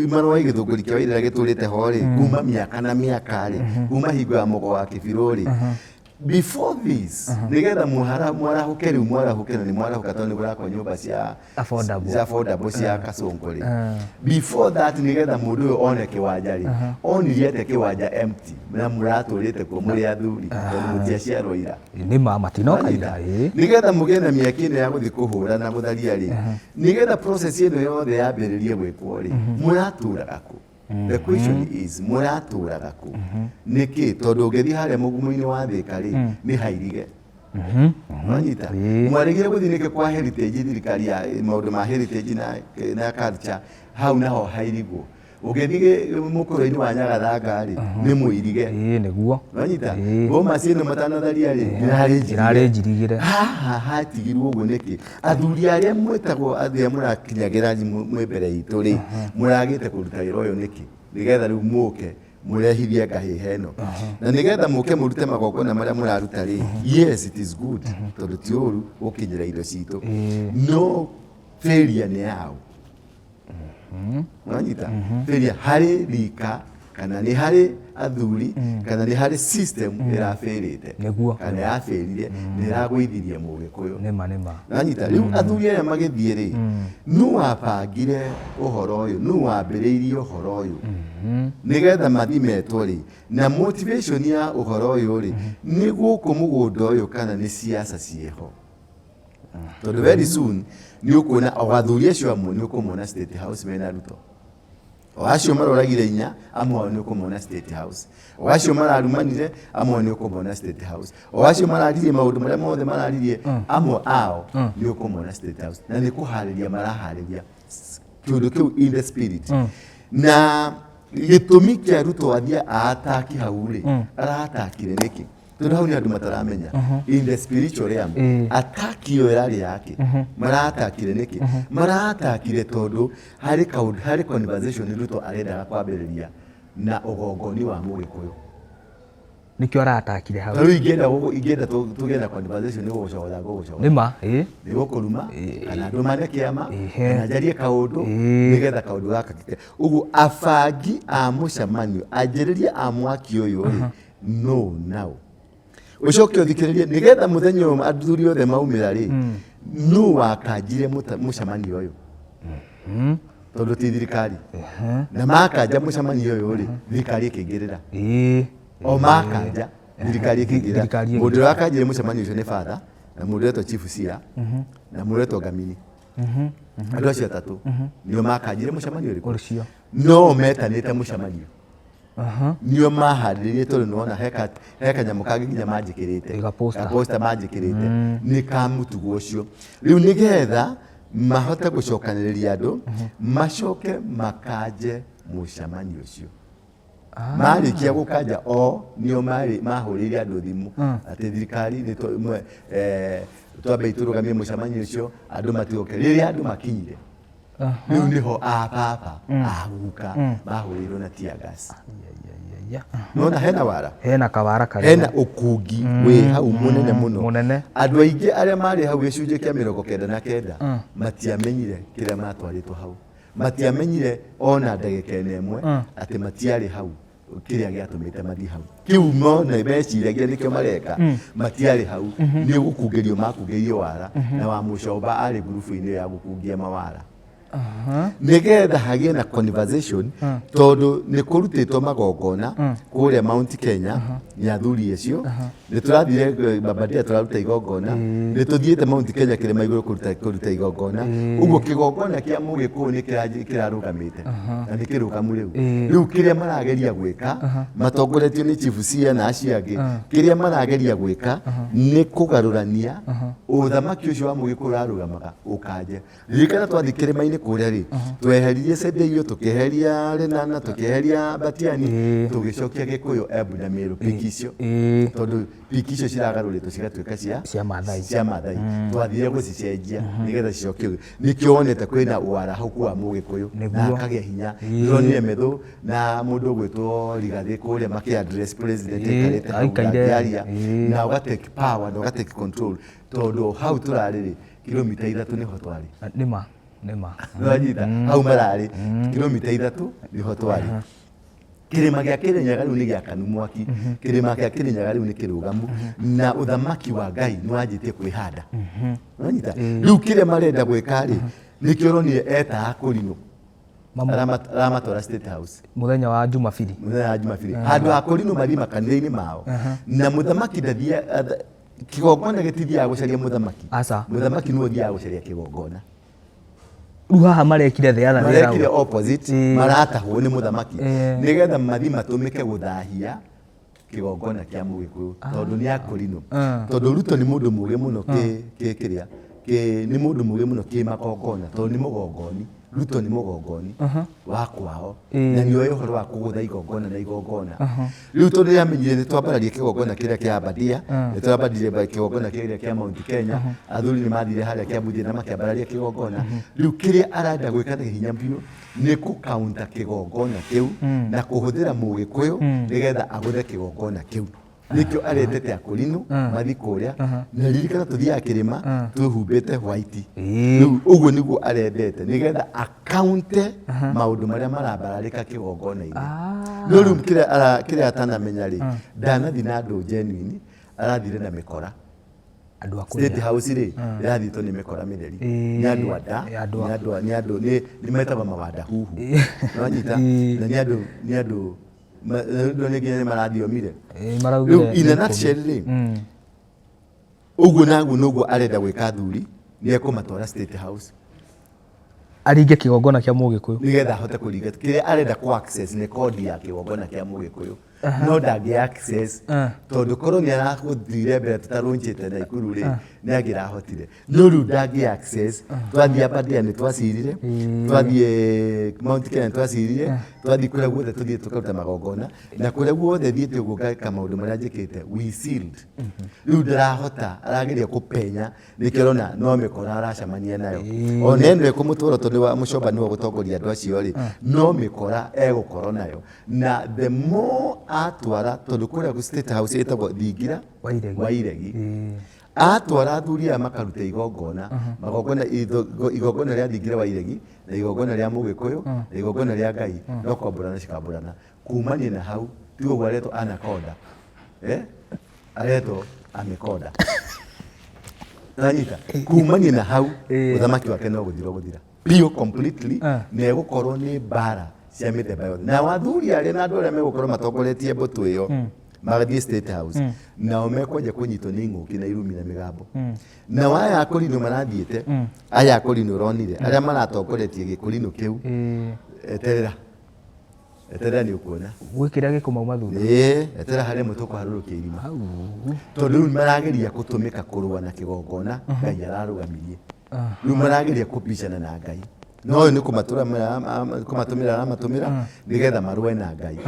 maroĩ gĩthũngũri kĩa Waithera gĩtũrĩte ho rĩ kuma mĩaka na mĩaka rĩ, kuma hingo ya mũgo wa kĩbirũ rĩ, before this, nĩgetha mwarahũke rĩu, mwarahũke na nĩ mwarahũka tondũ nĩ kũrakwo nyũmba cia Affordable. Cia affordable cia kasongo rĩ, before that, nĩgetha mũndũ ũyũ one kĩwanja rĩ, onirie atĩa kĩwanja empty na mũratũrĩte kuo mũrĩ athuri tondũ mũtiaciarwo ira? Nĩ ma matinoka ira, ĩĩ. Nĩgetha mũgĩe na mĩaki ĩno ya gũthiĩ kũhũra na gũtharia rĩ, nĩgetha process ĩno yothe yambĩrĩrie gwĩkwo rĩ, mũratũraga kũ? The question is, mũratũraga kũ nĩkĩ? Tondũ ũngĩthiĩ harĩa mũgumo-inĩ wa Thĩka rĩ, nĩ hairige. Wanyita? Mwaregire gũthiĩ nĩkĩ kwa heritage, thirikari ya maũndũ ma heritage na culture, hau naho hairigwo? Ũngĩthiĩ mũkũrũ-inĩ wa Nyagathanga rĩ, nĩ mũirige. Ĩĩ, nĩguo. Wanyita? Boma ĩno matanatharia rĩ, ĩrarĩ njirige. Ĩrarĩ njirigĩre. Haha hatigirwo ũguo nĩkĩ? Athuri arĩa mwĩtagwo arĩa mũrakinyagĩra mwĩ mbere itũ rĩ, mũragĩte kũruta wĩra ũyũ nĩkĩ, nĩgetha rĩu mũke mũrehithie ngahĩha ĩno na nĩgetha mũke mũrute magongona marĩa mũraruta rĩ? Yes, it is good, tondũ ti ũru gũkinyĩra indo citũ, no failure nĩ yao. Wanyita? Failure harĩ rika kana nĩ harĩ athuri kana nĩ harĩ system ĩrabĩrĩte kana yabĩrire nĩ ĩragũithirie mũgĩkũyũ. Nĩma, nĩma. Nanyita? Rĩu athuri aya magĩthiĩ rĩ, nũ wabangire ũhoro ũyũ? Nũ wambĩrĩirie ũhoro ũyũ nĩgetha mathiĩ metwo rĩ, na motivation ya ũhoro ũyũ rĩ, nĩ gũkũ mũgũnda ũyũ kana nĩ siasa ciĩho? Tondũ very soon nĩ ũkuona o athuri acio amwe nĩ ũkũmona State House mena Ruto, o acio maroragire inya amwe ao nĩ ũkũmona State House, o acio mararumanire amwe ao nĩ ũkũmona State House, o acio mararirie maũndũ marĩa mothe mararirie amwe ao nĩ ũkũmona State House, na nĩ kũharĩria maraharĩria kĩũndũ kĩu in the spirit. Na gĩtũmi kĩa Ruto athiĩ aataki hau rĩ, aratakire nĩkĩ? Tondũ hau nĩ andũ mataramenya in the spiritual realm, attack ĩyo ĩrarĩ yake. Maratakire nĩkĩ? Maratakire tondũ harĩ kaũndũ, harĩ conversation Ruto arendaga kwambĩrĩria na ũgongoni wa mũgĩkũyũ. Nĩkĩo aratakire hau. Rĩu ingĩenda tũgĩe na conversation, nĩ gũgũcogotha ngũgũcogotha. Nĩma, ĩĩ. Nĩ gũkũruma kana ndũmane kĩama kana njarie kaũndũ nĩgetha kaũndũ gaka ũguo. Abangi a mũcemanio, anjĩrĩria a mwaki ũyũ rĩ, no nao ũcoke ũthikĩrĩrie nĩgetha mũthenya ũyũ athuri othe maumĩra rĩ, nũ wakanjire mũcemanio ũyũ? Tondũ ti thirikari na makanja mũcemanio ũyũ rĩ, thirikari ĩkĩingĩrĩra. O makanja, thirikari ĩkĩingĩrĩra. Thirikari ĩkĩingĩrĩra. Mũndũ ũrĩa wakanjire mũcemanio ũcio nĩ father na mũndũ ũretwo Chief Sira na mũndũ ũretwo Ngamini. Andũ acio atatũ nĩo makanjire mũcemanio ũrĩkũ? Ũcio. No metanĩte mũcemanio, nĩo maharĩrĩrie, tondũ nĩwona he kanyamũ kangĩ nginya manjĩkĩrĩte. Ga poster. Ga poster manjĩkĩrĩte nĩ ka mũtugo ũcio. Rĩu nĩgetha mahote gũcokanĩrĩria andũ macoke makanje mũcemanio ũcio, marĩkia gũkanja o nĩo marĩ mahũrĩire andũ thimũ atĩ thirikari nĩ twambe tũrũgamie mũcemanio ũcio, andũ matigoke. Rĩrĩa andũ makinyire rĩu nĩho a baba aguka mahũrĩirwo na tear gas. Nona hena wara. Hena kawara karĩa. Hena ũkungi wĩ hau mũnene mũno. Mũnene. Andũ aingĩ arĩa marĩ hau, gĩcunjĩ kĩa 99, matiamenyire kĩrĩa matwarĩtwo hau, matiamenyire ona ndagĩka ĩno ĩmwe atĩ matiarĩ hau kĩrĩa gĩatũmĩte mathiĩ hau kĩu mona meciragia nĩkĩo mareka. Matiarĩ hau, nĩ gũkungĩrio makungĩirio wara, na wa mũcomba arĩ ngurubu-inĩ ya gũkungia mawara nĩgetha hagĩe na conversation, tondũ nĩ kũrutĩtwo magongona kũrĩa Mount Kenya nĩ athuri acio. Nĩ tũrathire Babadia tũraruta igongona, nĩ tũthiĩte Mount Kenya kĩrĩma igũrũ kũruta igongona. Ũguo kĩgongona kĩa mũgĩkũyũ nĩ kĩrarũgamĩte na nĩ kĩrũgamu rĩu. Rĩu kĩrĩa marageria gwĩka matongoretio nĩ Chief Sia na acio angĩ, kĩrĩa marageria gwĩka nĩ kũgarũrania ũthamaki ũcio wa mũgĩkũyũ ũrarũgamaga ũkanje. Ririkana twathiĩ kĩrĩma-inĩ kũrĩa rĩ, tweheririe Sendeio, tũkĩeheria Lenana, tũkĩeheria Batiani, tũgĩcokia Gĩkũyũ, Embu na Meru peak icio, tondũ peak icio ciragarũrĩtwo cigatuĩka cia Cia Maathai. Cia Maathai. Twathire gũcicenjia nĩgetha cicokio. Nĩkĩo wonete kwĩna ũarahũku wa mũgĩkũyũ na akagĩa hinya. Ndĩronire Methu na mũndũ ũgwĩtwo Rigathĩ kũrĩa makĩ address president aikarĩte hau, Aikaire. ndangĩaria, na ũga take power na ũga take control, tondũ hau tũrarĩ rĩ, Kilomita 3 nĩho twarĩ. Nĩma nĩma. Nĩwanyita? Hau mararĩ kilomita 3 nĩho twarĩ. Kĩrĩma gĩa Kĩrĩnyaga rĩu nĩ gĩakanu mwaki, kĩrĩma gĩa Kĩrĩnyaga rĩu nĩ kĩrũgamu, na ũthamaki wa Ngai nĩ wanjĩtie kwĩhanda. Nĩwanyita? Rĩu kĩrĩa marenda gwĩka rĩ, nĩkĩo ũronire etaga kũrinũ. Aramatwara State House. Mũthenya wa Jumabiri. Mũthenya wa Jumabiri. Handũ ha kũrinũ mathiĩ makanitha-inĩ mao. Na mũthamaki ndathiaga, kĩgongona gĩtithiaga gũcaria mũthamaki. Aca. Mũthamaki nĩwe ũthiaga gũcaria kĩgongona. Rĩu haha marekire the other way Marekire round. Opposite, maratahwo nĩ mũthamaki. Nĩgetha mathiĩ matũmĩke gũthahia kĩgongona kĩa Mũgĩkũyũ tondũ nĩ akũrinũ. Tondũ Ruto nĩ mũndũ mũgĩ mũno kĩ kĩrĩa kĩ nĩ mũndũ mũgĩ mũno kĩ magongona tondũ nĩ mũgongoni. Ruto nĩ mũgongoni wa kwao na nĩ oĩ ũhoro wa kũgũtha igongona na igongona. Rĩu tondũ nĩ amenyire nĩ twambararia kĩgongona kĩrĩa kĩa Abadia, nĩ twambaririe kĩgongona kĩrĩa kĩa Mount Kenya, athuri nĩ mathire harĩa Kiambu na makĩambararia kĩgongona. Rĩu kĩrĩa arenda gwĩka na hinya biũ nĩ kũ-counter kĩgongona kĩu na kũhũthĩra Mũgĩkũyũ nĩgetha agũthe kĩgongona kĩu. Nĩkĩo arendete akũrinũ mathiĩ kũrĩa, na ririkana tũthiaga kĩrĩma twĩhumbĩte white. Rĩu ũguo nĩguo arendete nĩgetha akaunte maũndũ marĩa marambararĩka kĩgongona-inĩ. No rĩu kĩrĩa atanamenya rĩ, ndanathiĩ na andũ genuine, arathire na mĩkora. Andũ a State kũrĩa. House rĩ, ĩrathiĩtwo nĩ mĩkora mĩtheri. Nĩ andũ a nda, Nĩ andũ nĩ andũ nĩ andũ nĩ metagwo mawanda huhu. Nĩwanyita? Na nĩ andũ rĩu nĩ nginya nĩ marathiomire. Ĩĩ, maraugire Rĩu in a nĩ nutshell rĩ, ũguo naguo noguo arenda gwĩka athuri, nĩ ekũmatwara State House. Aringe kĩgongona kĩa Mũgĩkũyũ. Nĩgetha ahote kũringa kĩrĩa arenda kũ access nĩ kodi ya kĩgongona kĩa Mũgĩkũyũ, no ndangĩ access tondũ korwo nĩ aragũthire mbere tũtarũnjĩte Naikuru rĩ, nĩ angĩrahotire, no rĩu ndangĩ access. Twathiĩ Aberdare nĩ twacirire, twathiĩ Mount Kenya nĩ twacirire, twathiĩ kũrĩa guothe tũthiĩ tũkaruta magongona na kũrĩa guothe thiĩte ũguo ngeka maũndũ marĩa njĩkĩte, we sealed. Rĩu ndarahota, arageria kũpenya, nĩkĩo ũrona no mĩkora aracemania nayo. Ona ĩno ĩkũmũtwara tondũ wa mũcomba nĩwe ũgũtongoria andũ acio rĩ, no mĩkora egũkorwo nayo. Na the more atwara, tondũ kũrĩa State House ĩtagwo Thingira Wairegi. Wairegi. Atwara athuri aya makaruta igongona, magongona, igongona rĩa Thingira Wairegi na igongona rĩa Mũgĩkũyũ na igongona rĩa Ngai, no kwambũrana cikambũrana. Kumania na hau tigo ũguo aretwo anaconda, eh? Aretwo amekonda. Nanyita kumania na hau, ũthamaki wake no gũthira gũthira biũ completely. Na egũkorwo nĩ mbara cia mĩthemba yothe na athuri arĩa na andũ arĩa megũkorwo matongoretie mbũtũ ĩyo magathiĩ State House, nao mekwanja kũnyitwo nĩ ing'ũki na irumi na mĩgambo. Nao aya akũrinũ marathiĩte, aya akũrinũ ũronire arĩa maratongoretie gĩkũrinũ kĩu, eterera, eterera, nĩ ũkuona. Gwĩ kĩrĩa gĩkũmauma thutha. Ĩĩ, eterera harĩa mũtĩ ũkũharũrũkia irima, tondũ rĩu marageria gũtũmĩka kũrũa na kĩgongona Ngai ararũgamirie. Rĩu marageria kũbicana na Ngai, no ũyũ nĩ kũmatũmĩra aramatũmĩra nĩgetha marũe na Ngai.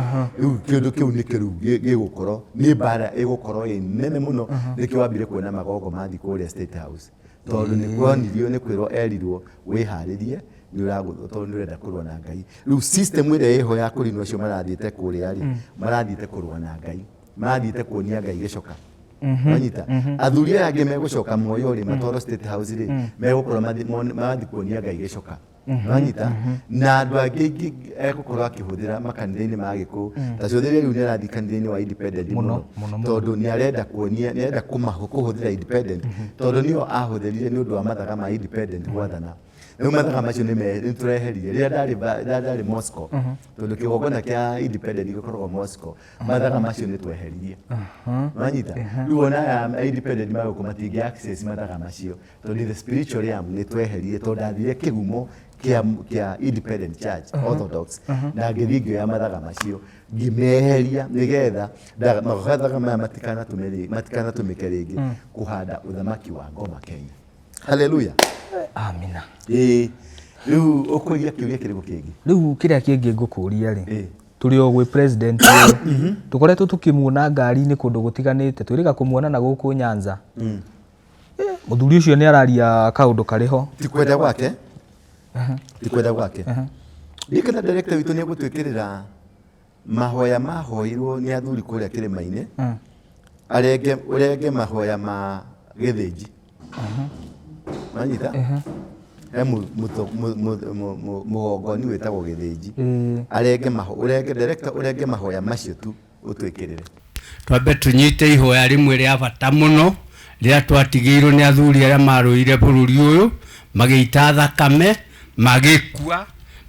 Rĩu kĩndũ kĩu nĩkĩo rĩu gĩgũkorwo nĩ mbara ĩgũkorwo ĩ nene mũno. Nĩkĩo wambire kuona magongo mathiĩ kũrĩa State House, tondũ nĩ kuonirio, nĩ kwĩrwo erirwo wĩharĩrie nĩ ũragũthwo tondũ nĩ ũrenda kũrũa na Ngai. Rĩu system ĩrĩa ĩho ya kũrinwo, acio marathiĩte kũrĩa rĩ, marathiĩte kũrũa na Ngai, marathiĩte kuonia Ngai gĩcoka. Wanyita? Athuri aya angĩ megũcoka muoyo rĩ, matwarwo State House rĩ, megũkorwo marathiĩ kuonia Ngai gĩcoka. Wanyita? Na andũ angĩ aingĩ egũkorwo akĩhũthĩra makanitha-inĩ ma Gĩkũyũ. Ta cũthĩrĩria rĩu nĩ arathiĩ kanitha-inĩ wa Independent mũno, mũno, mũno. Tondũ nĩ arenda kuonia, nĩ arenda kũhũthĩra Independent, tondũ nĩo ahũthĩrire nĩ ũndũ wa mathaga ma Independent gwathana. Rĩu mathaga macio nĩ tũreheririe rĩrĩa rĩrĩa ndarĩ Moscow, tondũ kĩgongona kĩa Independent gĩkoragwo Moscow. Mathaga macio nĩ tweheririe. Wanyita? Rĩu ona aya a Independent magũkũ matingĩ access mathaga macio tondũ the spiritual realm nĩ tweheririe, tondũ ndathire kĩhumo kĩa Independent Church Orthodox na ngĩthiĩ ngĩoya mathaga macio ngĩmeheria nĩgetha mathaga maya matikanatũmĩke rĩngĩ kũhanda ũthamaki wa ngoma Kenya. Haleluya. Amina. Ĩĩ, rĩu ũkũria kĩũria kĩrĩkũ kĩngĩ? Rĩu kĩrĩa kĩngĩ ngũkũria rĩ, tũrĩ o gwĩ president ũyũ, tũkoretwo tũkĩmuona ngari-inĩ kũndũ gũtiganĩte, twĩrĩga kũmuona na gũkũ Nyanza. Mũthuri ũcio nĩ araria kaũndũ karĩ ho. Ti kwenda gwake, ti kwenda gwake. Ndikana director witũ nĩ egũtwĩkĩrĩra mahoya mahoirwo nĩ athuri kũrĩa kĩrĩma-inĩ, arenge ũrenge mahoya ma gĩthĩnji. Wanyita? He mũgongoni wĩtagwo Gĩthĩnji. Arenge maho, ũrenge director, ũrenge mahoya macio tu ũtwĩkĩrĩre. Twambe tũnyite ihoya rĩmwe rĩa bata mũno rĩrĩa twatigĩirwo nĩ athuri arĩa marũire bũrũri ũyũ, magĩita thakame, magĩkua,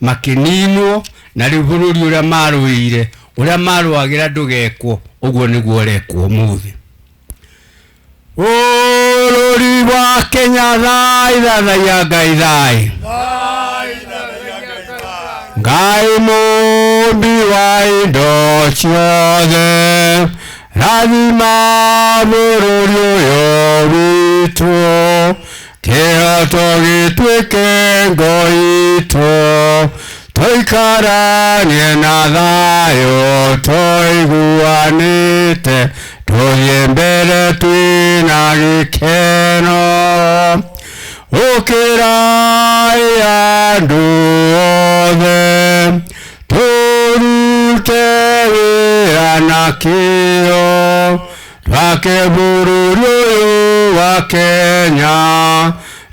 makĩninwo, na rĩu bũrũri ũrĩa marũire, ũrĩa marũagĩra ndũgekwo, ũguo nĩguo ũrekwo ũmũthĩ. Bũrũri wa Kenya thai, thathaiya Ngai thai. Ngai mũmbi wa indo ciothe, rathima bũrũri ũyũ witũ, kĩhoto gĩtuĩke ngo itũ, tũikaranie na thayũ tũiguanĩte, tũthiĩ mbere twĩna gĩkeno. Ũkĩrai andũ othe, tũrute wĩra na kĩyo, twake bũrũri ũyũ wa Kenya,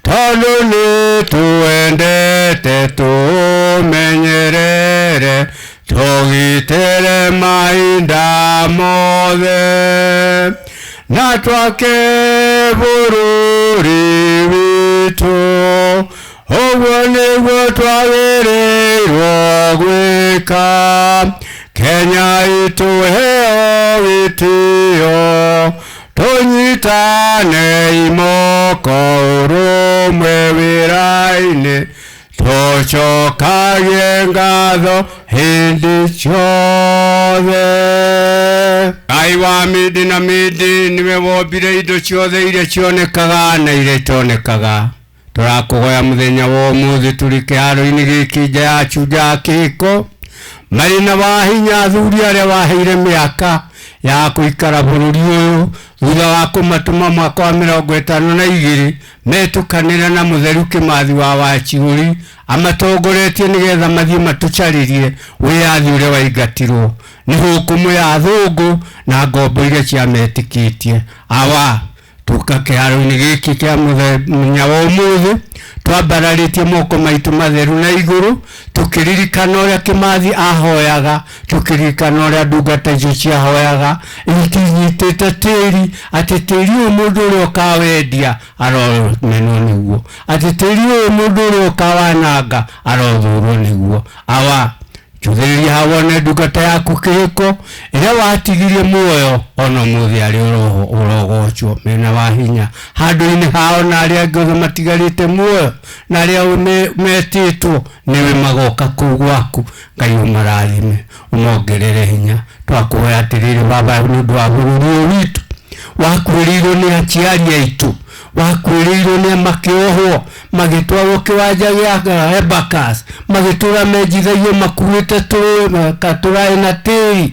tondũ nĩ tũwendete tũmenyerere, tũgitĩre mahinda mothe, na twake bũrũri witũ, ũguo nĩguo twagĩrĩirwo gwĩka. Kenya itũheo gĩtĩo, tũnyitane imoko ũrũmwe wĩra-inĩ, tũcokagie ngatho hĩndĩ ciothe. Ngai wa mĩndĩ na mĩndĩ nĩwe wombire indo ciothe iria cionekaga na iria itonekaga. Tũrakũhoya mũthenya wa ũmũthĩ tũrĩ kĩharo-inĩ gĩkĩ nja ya Shujaa Kĩhiko, marĩ na wahinya athuri arĩa waheire mĩaka ya kũikara bũrũri ũyũ thutha wa kũmatũma mwaka wa 52 metũkanĩra na mũtheru Kĩmathi wa Wachiũri amatongoretie nĩgetha mathiĩ matũcarĩrie wĩyathi ũrĩa waingatirwo nĩ hukumu ya athũngũ na ngombo iria ciametĩkĩtie. Awa tũka kĩharo-inĩ gĩkĩ kĩa mũthenya wa ũmũthĩ twambararĩtie moko maitũ matheru na igũrũ, tũkĩririkana ũrĩa Kĩmathi ahoyaga, tũkĩririkana ũrĩa ndungata icio ciahoyaga itinyitĩte tĩri, atĩ tĩri ũyũ mũndũ ũrĩa ũkawendia aromenwo nĩguo, atĩ tĩri ũyũ mũndũ ũrĩa ũkawananga arothũrwo nĩguo. Awa njũthĩrĩria hau wone ndungata yaku Kĩhiko ĩrĩa watigirie muoyo ona ũmũthĩ arĩ ũrogocwo mena wa hinya handũ-inĩ hao, na arĩa angĩ othe matigarĩte muoyo na arĩa metĩtwo nĩwe magoka kũu gwaku. Ngai ũmarathime ũmongerere hinya. Twakũhoya atĩrĩrĩ Baba, nĩ ũndũ wa bũrũri ũyũ witũ wakuĩrĩirwo nĩ aciari aitũ, wakuĩrĩirwo nĩ makĩohwo magĩtwarwo kĩwanja gĩa Embakasi, magĩtũra menjithagio makuĩte tũraĩ na tĩri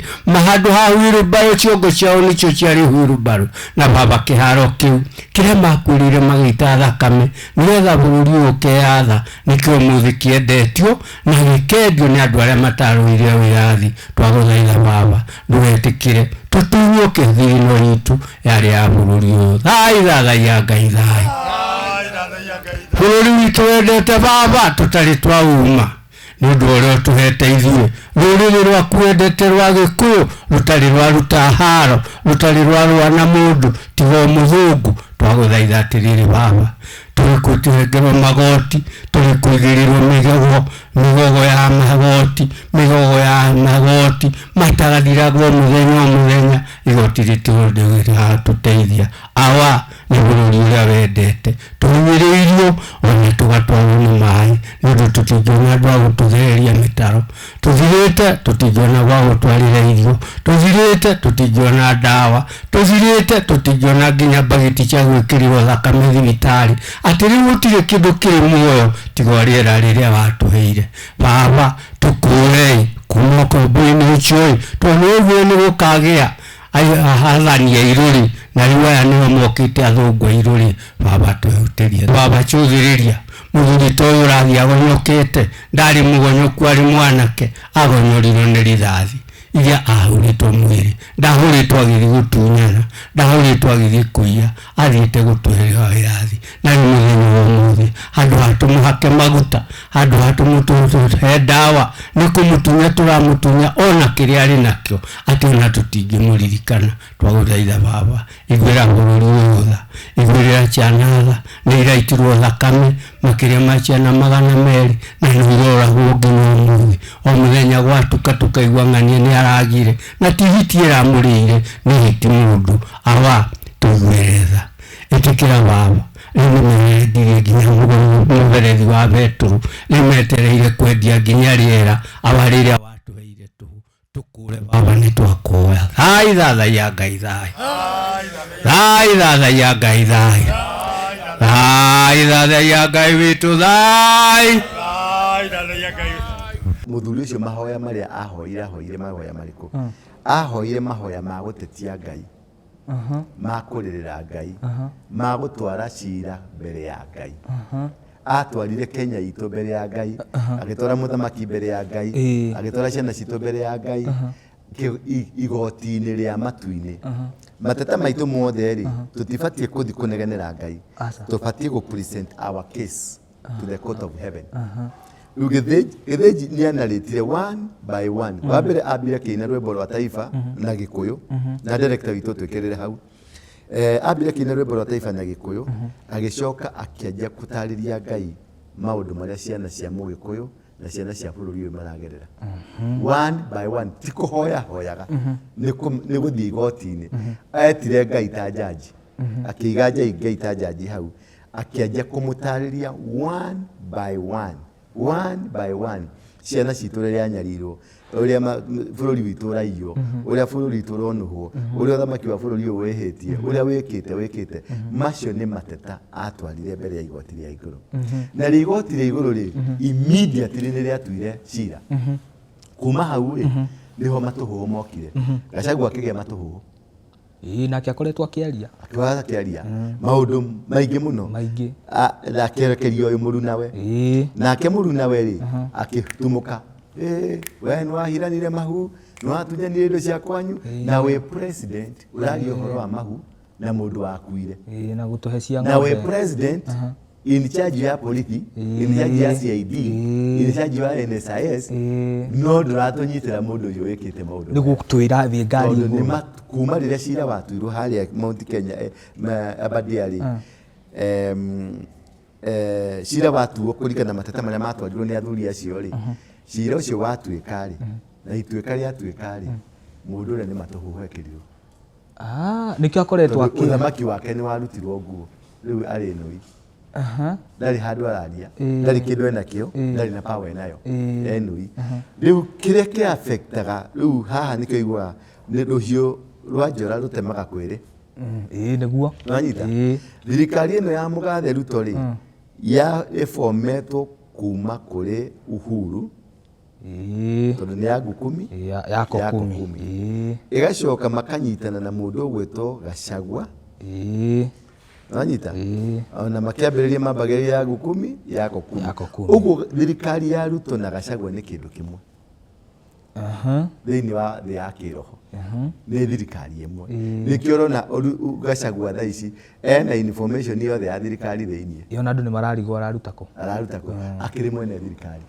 handũ ha wheelbarrow, ciongo ciao nĩcio ciarĩ wheelbarrow. Na Baba kĩharo kĩu kĩrĩa makuĩrĩire magĩita thakame nĩgetha bũrũri ũyũ ũkeyatha, nĩkĩo ũmũthĩ kĩendetio na gĩkendio nĩ andũ arĩa matarũire wĩyathi. Twagũthaitha Baba, ndũgetĩkĩre tũtunywo kĩthirino gitũ yarĩ ya bũrũri ũyũ. Thai thathaiya Ngai thai. Bũrũri witũ wendete Baba tũtarĩ twauma nĩ ũndũ ũrĩa ũtũhete ithuĩ. Rũrĩrĩ rwaku wendete rwa Gĩkũyũ rũtarĩ rwaruta haro, rũtarĩ rwarũa na mũndũ tiga o mũthũngũ. Twagũthaitha atĩrĩrĩ Baba, tũrĩ kũhengerwo magoti, tũrĩ kũigĩrĩrwo mĩgogo ya magoti, mĩgogo ya magoti matagathiragwo mũthenya o mũthenya, igoti rĩtiratũteithia. Awa nĩ bũrũri ũrĩa wendete tũhinyĩrĩirio ona tũgatwarwo nĩ maĩ, nĩ ũndũ tũtingĩona andũ a gũtũthereria mĩtaro, tũthirĩte tũtingĩona gwa gũtwarĩra irio, tũthirĩte tũtingĩona ndawa, tũthirĩte tũtingĩona nginya mbagiti cia gwĩkĩrĩrwo thakame thibitarĩ, atĩ rĩu gũtirĩ kĩndũ kĩrĩ muoyo tiga o rĩera rĩrĩa watũheire. Baba tũkũũrei kuma ũkombo-inĩ ũcio ĩ, tondũ ũguo nĩ gũkagĩa athani airũ rĩ, na rĩu aya nĩo mokĩte athũngũ airũ rĩ. Baba twĩhutĩrie. Baba cũthĩrĩria mũthuri ta ũyũ ũrathiĩ agonyokete, ndarĩ mũgonyoku arĩ mwanake, agonyorirwo nĩ rithathi. Iria ahũrĩtwo mwĩrĩ, ndahũrĩtwo agĩthiĩ gũtunyana, ndahũrĩtwo agĩthiĩ kũiya, athiĩte gũtũhe wĩyathi. Na rĩu mũthenya wa ũmũthĩ, handũ ha tũmũhake maguta, handũ ha tũmũhe ndawa, nĩ kũmũtunya tũramũtunya ona kĩrĩa arĩ nakĩo, atĩ ona tũtingĩmũririkana. Twagũthaitha Baba, iguĩra bũrũri ũyũ tha, iguĩrĩra ciana tha, nĩ iraitirwo thakame makĩria ma ciana 200, na nĩ iroragwo nginya ũmũthĩ. O mũthenya gwatuka tũkaigua ng'ania nĩ aragire, na ti hiti ĩramũrĩire, nĩ hiti mũndũ. Awa, tũiguĩre tha, ĩtĩkĩra Baba. Rĩu nĩ marendirie nginya mũberethi wa betũrũ, rĩu metereire kwendia nginya rĩera. Awa, rĩrĩa watũheire tũhũ tũkũre Baba, nĩ twakuoya. Thai thathaiya Ngai, thai thai thathaiya Ngai, thai thai thathaiya Ngai witũ, thai. Mũthuri ũcio mahoya marĩa ahoire, ahoire mahoya marĩkũ? Ahoire mahoya ma gũtetia Ngai, ma kũrĩrĩra Ngai, ma gũtwara cira mbere ya Ngai. Atwarire Kenya itũ mbere ya Ngai, agĩtwara mũthamaki mbere ya Ngai, agĩtwara ciana citũ mbere ya Ngai, igoti-inĩ rĩa matu-inĩ. Mateta maitũ mothe rĩ, tũtibatiĩ kũthi kũnegenera Ngai, tũbatiĩ gũ present our case to the court of heaven. Rĩu Gĩthĩnji nĩ anarĩtire one by one. Wa mbere ambire akĩina rwĩmbo rwa taifa na Gĩkũyũ, na director witũ twĩkĩrĩre hau. Ambire akĩina rwĩmbo rwa taifa na Gĩkũyũ, agĩcoka akĩanjia gũtarĩria Ngai maũndũ marĩa ciana cia Mũgĩkũyũ na ciana cia bũrũri ũyũ maragerera. One by one, ti kũhoya hoyaga, nĩ gũthiĩ igoti-inĩ. Etire Ngai ta njanji, akĩiga Ngai ta njanji hau, akĩanjia kũmũtarĩria one by one, one by one, ciana citũ rĩrĩa nyarirwo, ũrĩa bũrũri witũ ũraiywo, ũrĩa bũrũri witũ ũronũhwo, ũrĩa ũthamaki wa bũrũri ũyũ wĩhĩtie, ũrĩa wĩkĩte. Macio nĩ mateta atwarire mbere ya igoti rĩa igũrũ. Na rĩ igoti rĩa igũrũ rĩ, immediately nĩ rĩatuire cira. Kuma hau rĩ, nĩho matũhũhũ mokire. Gachagua akĩgĩa matũhũhũ. Ĩĩ, nake akoretwo akĩaria. Akĩwaga akĩaria maũndũ maingĩ mũno. Maingĩ. Na akĩerekeria ũyũ mũrunawe. Nake mũrunawe rĩ, akĩtumũka. We nĩ wahiranire mahu, nĩ watunyanire indo cia kwanyu, na wĩ president ũraria ũhoro wa mahu na mũndũ wakuire. Ĩĩ, na gũtũhe cia Na wĩ president in charge ya police, in charge ya CID, in charge ya NSIS, no ndũratũnyitĩra mũndũ ũyũ wĩkĩte maũndũ nĩ gũtwĩra thiĩ ngari tondũ nĩ igũrũ. Kuma rĩrĩa cira watuirwo harĩa Mount Kenya, Aberdare rĩ, cira watuo kũringana na mateta marĩa matwarirwo nĩ athuri acio rĩ, cira ũcio watuĩka rĩ, na ituĩka rĩatuĩka rĩ, mũndũ ũrĩa nĩ matũhũhũ ekĩrirwo. Nĩkĩo akoretwo tondũ ũthamaki wake nĩ warutirwo nguo, rĩu arĩ nũi, ndarĩ handũ araria, ndarĩ kĩndũ enakĩo, ndarĩ na power enayo, enũi. Rĩu kĩrĩa kĩ affectaga rĩu haha nĩkĩo iguaga nĩ rũhiũ rwa njora rũtemaga kwĩrĩ. Ĩĩ, nĩguo. Nĩwanyita? Thirikari ĩno ya mũgathe Ruto rĩ, ya ĩbometwo kuma kũrĩ Uhuru, tondũ nĩ ya Ngukumi, ya Kokumi. Ĩgacoka makanyitana na mũndũ ũgwĩtwo Gachagua. Nĩwanyita? Ona makĩambĩrĩria mambagĩrĩria ya Ngukumi, ya Kokumi. Ya Kokumi. Ũguo thirikari ya Ruto na Gachagua nĩ kĩndũ kĩmwe. Thĩinĩ wa thĩ ya kĩroho. Nĩ thirikari ĩmwe. Nĩkĩo ũrona Gachagua thaa ici ena information yothe ya thirikari thĩinĩ. Ĩ, ona andũ nĩ mararigwo araruta kũ. Araruta kũ? Akĩrĩ mwene thirikari.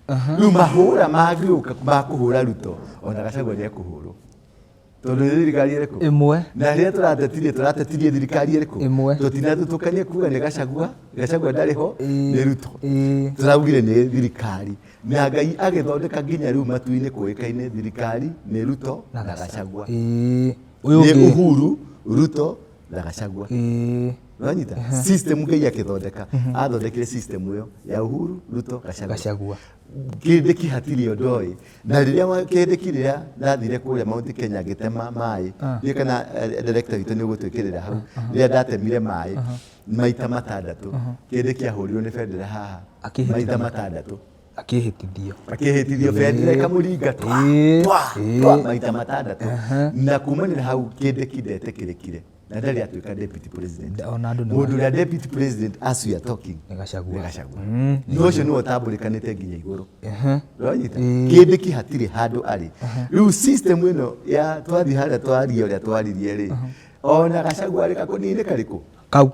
Rĩu mahũra mangĩũka ma kũhũra Ruto, ona Gachagua nĩ ekũhũrwo. Tondũ nĩ thirikari ĩrĩkũ? Ĩmwe. Na rĩrĩa tũratetirie thirikari ĩrĩkũ? Ĩmwe. Tũtinathutũkania kuga nĩ Gachagua, Gachagua ndarĩ ho, nĩ Ruto. Tũraugire nĩ thirikari. Na Ngai agĩthondeka nginya rĩu matu-inĩ kũĩkaine thirikari nĩ Ruto na Gachagua. Ũyũ Nĩ ũngĩ. Uhuru, Ruto na Gachagua. Nĩwanyita? System Ngai akĩthondeka, athondekire system ĩyo ya Uhuru, Ruto, Gachagua. Gachagua. Kĩndĩki hatirĩ ũndũ oĩ. Na rĩrĩa kĩndĩki rĩrĩa ndathire kũrĩa Mount Kenya ngĩtema maĩ, ndiũĩ kana director witũ nĩ ũgũtwĩkĩrĩra hau, rĩrĩa ndatemire maĩ maita matandatũ, kĩndĩki ahũrirwo nĩ bendera haha Akĩhĩtithio. maita matandatũ. Akĩhĩtithio. Akĩhĩtithio bendera ĩkamũringa twa, twa, twa, maita matandatũ. Na kumanĩra hau kĩndĩki ndetĩkĩrĩkire. Na ndarĩ atuĩka deputy president. Ona andũ nĩ Mũndũ ũrĩa deputy president as we are talking Nĩ Gachagua. Nĩ Gachagua. No ũcio nĩwe ũtambũrĩkanĩte nginya igũrũ. Ũranyita? Ĩĩ. Kĩndĩki hatirĩ handũ arĩ. Rĩu system ĩno ya twathiĩ harĩa twaria ũrĩa twaririe rĩ, ona Gachagua arĩ gakũnia-inĩ karĩkũ? Kau.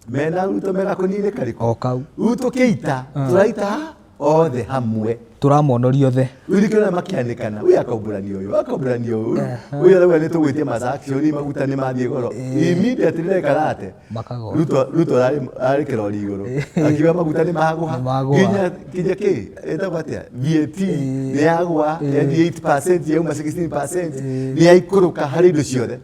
Mena Ruto me gakũnia-inĩ karĩkũ? O kau. Rĩu tũkĩita, tũraita othe hamwe. Tũramonoria othe. Rĩu nĩkĩo ũrona makĩanĩkana, ũyũ akaumbũrania ũyũ, akaumbũrania ũyũ, ũyũ arauga nĩ tũgwĩtia mass action, maguta nĩ mathiĩ goro. Immediately rekarate. Makagwa. Ruto ararĩ kĩrori igũrũ. Akiuga maguta nĩ magũa. Nĩ magũa. Nginya kĩ? Ĩtagwo atĩa? VAT nĩ yagũa, yathi 8%, yauma 16%, nĩ yaikũrũka harĩ indo ciothe.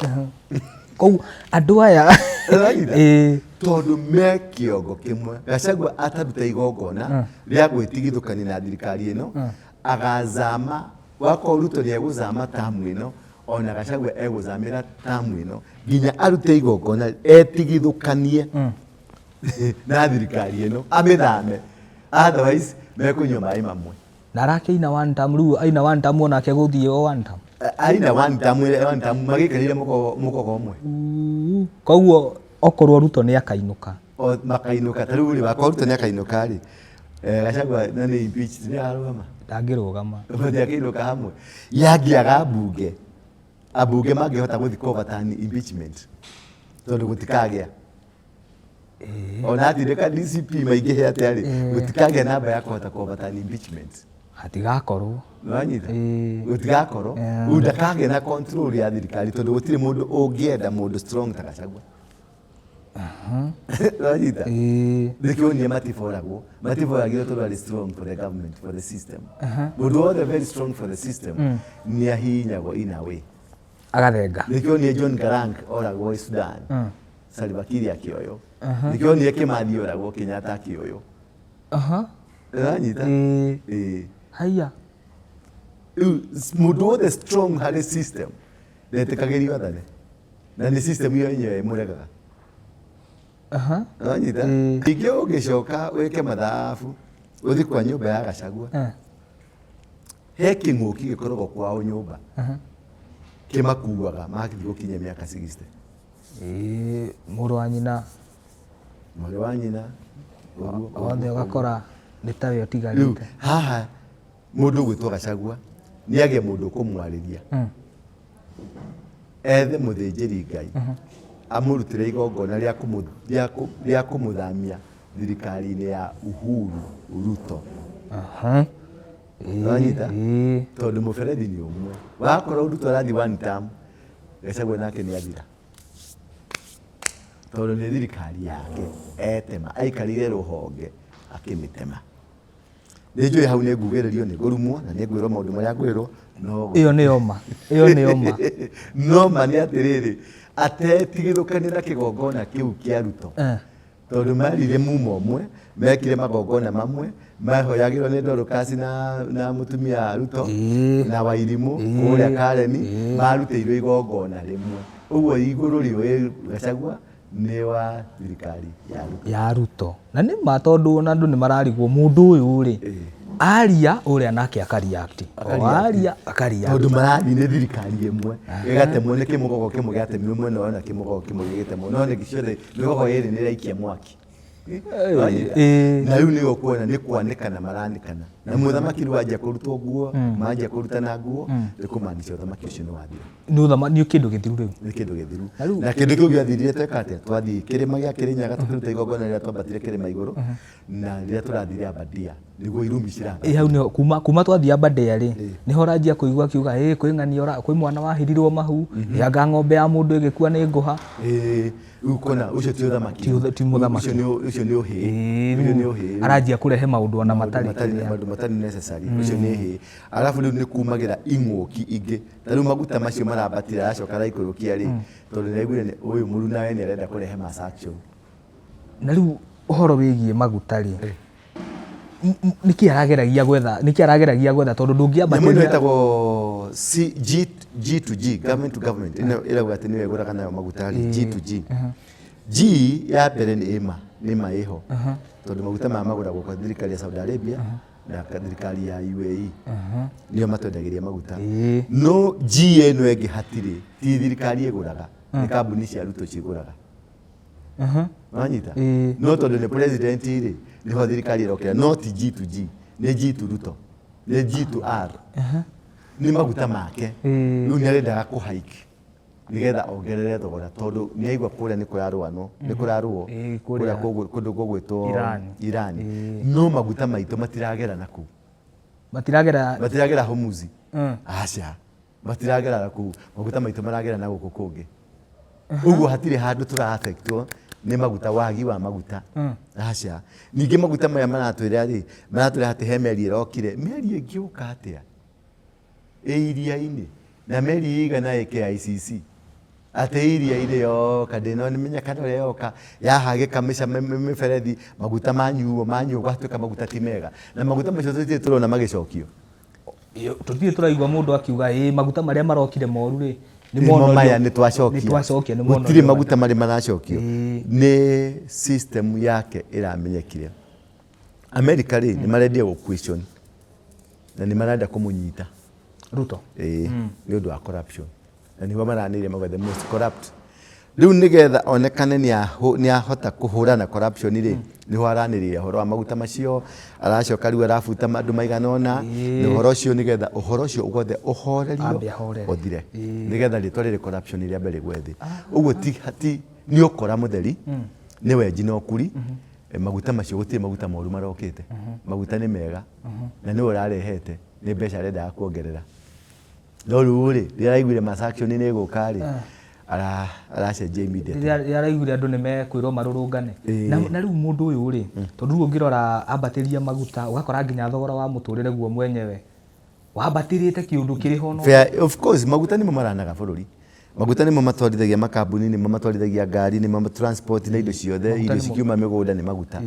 Koguo andũ aya Ũranyita? Ĩĩ. Tondũ me kĩongo kĩmwe. Gachagua ataruta igongona rĩa gwĩtigithũkania na thirikari ĩno, agazama, wakorwo Ruto nĩ egũzama tamu ĩno, ona Gachagua egũzamĩra tamu ĩno, nginya arute igongona etigithũkanie na thirikari ĩno, amĩthame. Otherwise, mekũnyua maĩ mamwe. Na arakĩina one term, rĩu aina one term onake gũthiĩ o one term. Aina one term, one term, magĩikarĩire mũgogo ũmwe. Koguo okorwo Ruto nĩ akainũka. O makainũka, ta rĩu rĩ, wakorwo Ruto nĩ akainũka rĩ, Gachagua na nĩ impeached, nĩ ararũgama? Ndangĩrũgama. Matiakĩinũka hamwe. Yangĩaga mbunge, ambunge mangĩhota gũthiĩ kũ overturn impeachment, tondũ gũtikagĩa. Ona atindĩka DCP maingĩhe atĩa rĩ, gũtikagĩa namba ya kũhota kũ overturn impeachment. Hatigakorwo. Nĩwanyita? Ĩĩ. Gũtigakorwo. Rĩu ndakagĩa na control ya thirikari tondũ gũtirĩ mũndũ ũngĩenda mũndũ strong ta Gachagua. Nĩwanyita? Ĩĩ. Nĩkĩo onire matiboragwo. Matiboragirwo tondũ arĩ strong for the government, for the system. Mũndũ wothe very strong for the system nĩ ahihinyagwo in a way. Agathenga. Nĩkĩo onire John Garang oragwo Sudan. Salva Kiir akĩoywo. Nĩkĩo onire Kimathi oragwo, Kenyatta akĩoywo. Nĩwanyita? Ĩĩ. Ĩĩ. Haiya. Rĩu mũndũ wothe strong harĩ system ndetĩkagĩrio athane. Na nĩ system ĩyo yenyewe ĩmũregaga. Nĩwanyita? Ĩĩ. Ningĩ ũngĩcoka wĩke mathabu ũthiĩ kwa nyũmba ya Gachagua, he kĩng'ũki gĩkoragwo kwao nyũmba kĩmakuaga magĩthiĩ gũkinyia mĩaka 60. Ĩĩ, mũrũ wa nyina. Mwarĩ wa nyina, ũguo, Othe ũguo, ũgakora nĩ tawe Rĩu ũtigarĩte. haha mũndũ ũgwĩtwo Gachagua nĩ agĩe mũndũ ũkũmwarĩria, ethe mũthĩnjĩri Ngai amũrutĩre igongona rĩa kũmũthamia thirikari-inĩ ya Uhuru Ruto. Nĩwanyita? Ĩĩ. Tondũ mũberethi nĩ ũmwe. Wakorwo Ruto arathiĩ one term, Gachagua nake nĩ athira. Tondũ nĩ thirikari yake etema, aikarĩire rũhonge akĩmĩtema. Nĩ njũĩ hau nĩ ngugĩrĩrio, nĩ ngũrumwo na nĩ ngwĩrwo maũndũ marĩa ngwĩrwo, no Ĩyo nĩ oma. Ĩyo nĩ oma. No ma nĩ atĩrĩrĩ, atetigithũkania na kĩgongona kĩu kĩa Ruto. Tondũ marire mumo ũmwe, mekire magongona mamwe, mahoyagĩrwo nĩ Dorcas na mũtumia wa Ruto, na Wairimũ, kũrĩa Kareni, marutĩirwo igongona rĩmwe. Ũguo igũrũ rĩũĩ Gachagua nĩ wa thirikari ya Ruto. Ya Ruto. Na nĩ ma tondũ ona andũ nĩ mararigwo mũndũ ũyũ rĩ, aria ũrĩa nake akareact. O aria akareact. Tondũ marathiĩ nĩ thirikari ĩmwe, ĩgatemwo nĩ kĩmũgogo kĩmwe gĩatemirwo mwena ũyũ na kĩmũgogo kĩmwe gĩgĩtemwo. No nĩ ciothe mĩgogo ĩrĩ nĩ ĩraikia mwaki. Na rĩu nĩyo ũkuona nĩ kwanĩkana maranĩkana. Na mũthamaki rĩu anjia kũrutwo nguo, manjia kũrutana nguo, nĩ kũmaanisha ũthamaki ũcio nĩ wathira. Nĩ ũthamaki, nĩ kĩndũ gĩthiru rĩu. Nĩ kĩndũ gĩthiru. Na rĩu Na kĩndũ kĩu gĩathirire tweka atĩa? Twathiĩ kĩrĩma gĩa Kĩrĩnyaga tũkĩruta igongona rĩrĩa twambatire kĩrĩma igũrũ, na rĩrĩa tũrathire Abadia, nĩguo irumi ciramba. Ĩ, hau nĩho, kuma twathiĩ Aberdare rĩ, nĩho ũranjia kũigua akiuga, ĩ, kwĩ ng'ania ũra-, kwĩ mwana wahirirwo mahu, ĩ, anga ng'ombe ya mũndũ ĩgĩkua nĩ ngũha. Ĩ, rĩu ũkona ũcio ti ũthamaki. Ti mũthamaki. Ũcio nĩ ũhĩĩ. Ĩ, Ũcio nĩ rĩu ũhĩĩ. aranjia kũrehe maũndũ ona Maũndũ matarĩ kĩrĩa. maũndũ matarĩ necessary. Ũcio nĩ ũhĩĩ. Arabu rĩu nĩ kumagĩra ing'ũki ingĩ. Ta rĩu maguta macio marambatire aracoka araikũrũkia rĩ, tondũ nĩ aiguire ũyũ mũrunawe nĩ arenda kũrehe mass action. Na rĩu ũhoro wĩgiĩ maguta rĩ, nĩkĩ arageragia gwetha, nĩkĩ arageragia gwetha tondũ ndũngĩambatĩria Nyamũ ĩno ĩtagwo C, G, G to G, government to government. Ĩno ĩrauga atĩ nĩyo ĩgũraga nayo maguta rĩ, G to G. G ya mbere nĩ ĩma, nĩ ma ĩho. Tondũ maguta maya magũragwo kwa thirikari ya Saudi Arabia na thirikari ya UAE. Nĩo matwendagĩria maguta. No G ĩno ĩngĩ hatirĩ, ti thirikari ĩgũraga. Nĩ kambuni cia Ruto cigũraga. Wanyita? Ĩĩ. No tondũ nĩ president rĩ, nĩho thirikari ĩrokĩra, no ti G to G, nĩ G to Ruto, nĩ G to R. Nĩ maguta make. Ĩĩ. Rĩu nĩ arendaga kũ hike nĩgetha ongerere thogora tondũ nĩ aigua kũrĩa nĩ kũrarũanwo, nĩ kũrarũo Ĩĩ, kũrĩa kũrĩa kũndũ gũgwĩtwo Iran. Iran. Ĩĩ. No maguta maitũ matiragera na kũu, Matiragera. Matiragera Hormuz. Aca, matiragera na kũu, maguta maitũ maragera na gũkũ kũngĩ. Ũguo hatirĩ handũ tũra affectwo nĩ maguta, wagi wa maguta. Aca. Ningĩ maguta maya maratwĩra rĩ, maratwĩra atĩ he meri ĩrokire. Meri ĩngĩũka atĩa ĩ iria-inĩ na meri ĩigana ĩ KICC? Atĩ iria-inĩ yoka, ndĩnamenya kana ũrĩa yoka yahagĩka mĩberethi, maguta manyuo manyuo, gwatuĩka maguta ti mega, na maguta macio tũtirĩ tũrona magĩcokio. Tũtirĩ tũraigua mũndũ akiuga ĩ maguta marĩa marokire moru rĩ, nĩ Nĩmo maya nĩ twacokia. Nĩ twacokia, nĩ Gũtirĩ monorio. Maguta marĩ maracokio. Nĩ system yake ĩramenyekire. America rĩ, nĩ marendia gũ question na nĩ marenda kũmũnyita. Ruto. Ĩĩ, nĩ ũndũ wa corruption, na nĩguo maranĩire mauga the most corrupt. Rĩu nĩgetha onekane nĩ ahota kũhũrana corruption rĩ, nĩho aranĩrĩria ũhoro wa maguta macio, aracoka rĩu arabuta andũ maigana ũna na ũhoro ũcio, nĩgetha ũhoro ũcio wothe ũhorerio, Ambe ahorere. Ũthire, nĩgetha rĩtwa rĩrĩ corruption rĩambe rĩgwe thĩ. Ũguo ti nĩ ũkora mũtheri, nĩ wenji na ũkuri. Maguta macio, gũtirĩ maguta moru marokĩte, maguta nĩ mega, na nĩwe ũrarehete, nĩ mbeca arendaga kuongerera. No rĩu rĩ, rĩrĩa araiguire mass action nĩ ĩgũka rĩ, aracenjia immediately. Rĩrĩa araiguire andũ nĩ mekwĩrwo marũrũngane. Na rĩu mũndũ ũyũ rĩ, tondũ rĩu ũngĩrora ambatĩria maguta, ũgakora nginya thogora wa mũtũrĩre guo mwenyewe wambatĩrĩte, kĩũndũ kĩrĩ ho no Fair, of course, maguta nĩmo maranaga bũrũri, maguta nĩmo matwarithagia makambuni, nĩmo matwarithagia ngari, nĩmo transport na indo ciothe. Maguta Irio nĩmo- cikiuma mĩgũnda nĩ maguta.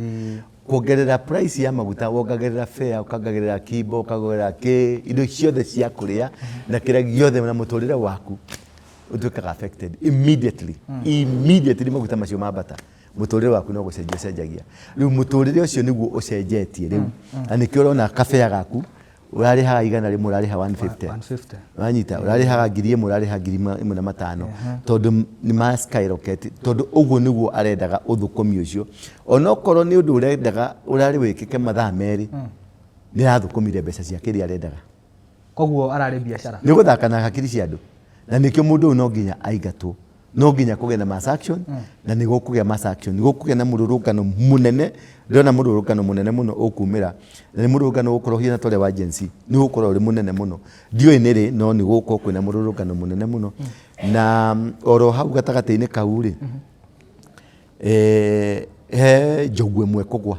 Kuongerera price ya maguta, wongagĩrĩra fare, ũkongagĩrĩra kimbo, ũkongagĩrĩra kĩ, indo ciothe cia kũrĩa na kĩrĩa gĩothe, na mũtũrĩre waku ũtuĩkaga affected immediately, immediately. Maguta macio mambata, mũtũrĩre waku no gũcenjia ũcenjagia. Rĩu mũtũrĩre ũcio nĩguo ũcenjetie rĩu, na nĩkĩo ũrona kabea gaku ũrarĩhaga 100, ũrarĩha 150. 150. Wanyita? Ũrarĩhaga 1000, ũrarĩha 1500, tondũ nĩ ma skyrocket, tondũ ũguo nĩguo arendaga ũthũkũmi ũcio. Onokorwo nĩ ũndũ ũrendaga ũrarĩ wĩkĩke mathaa 2, nĩ arathũkũmire mbeca ciake iria arendaga. Koguo ararĩ biacara. Nĩ gũthaka na hakiri cia andũ, na nĩkĩo mũndũ ũyũ no nginya aingatwo, no nginya kũgĩa na mass action, na nĩ gũkũgĩa mass action, nĩ gũkũgĩa na mũrũrũngano mũnene. Ndĩrona mũrũrũngano mũnene mũno ũkumĩra, na nĩ mũrũrũngano ũgũkorwo ũhiana ta ũrĩa wa Gen Z, nĩ ũgũkorwo ũrĩ mũnene mũno. Ndiũĩ nĩ rĩ, no nĩ gũgũkorwo kwĩna mũrũrũngano mũnene mũno. Na oro hau gatagatĩ-inĩ kau rĩ, he njogu ĩmwe kũgwa.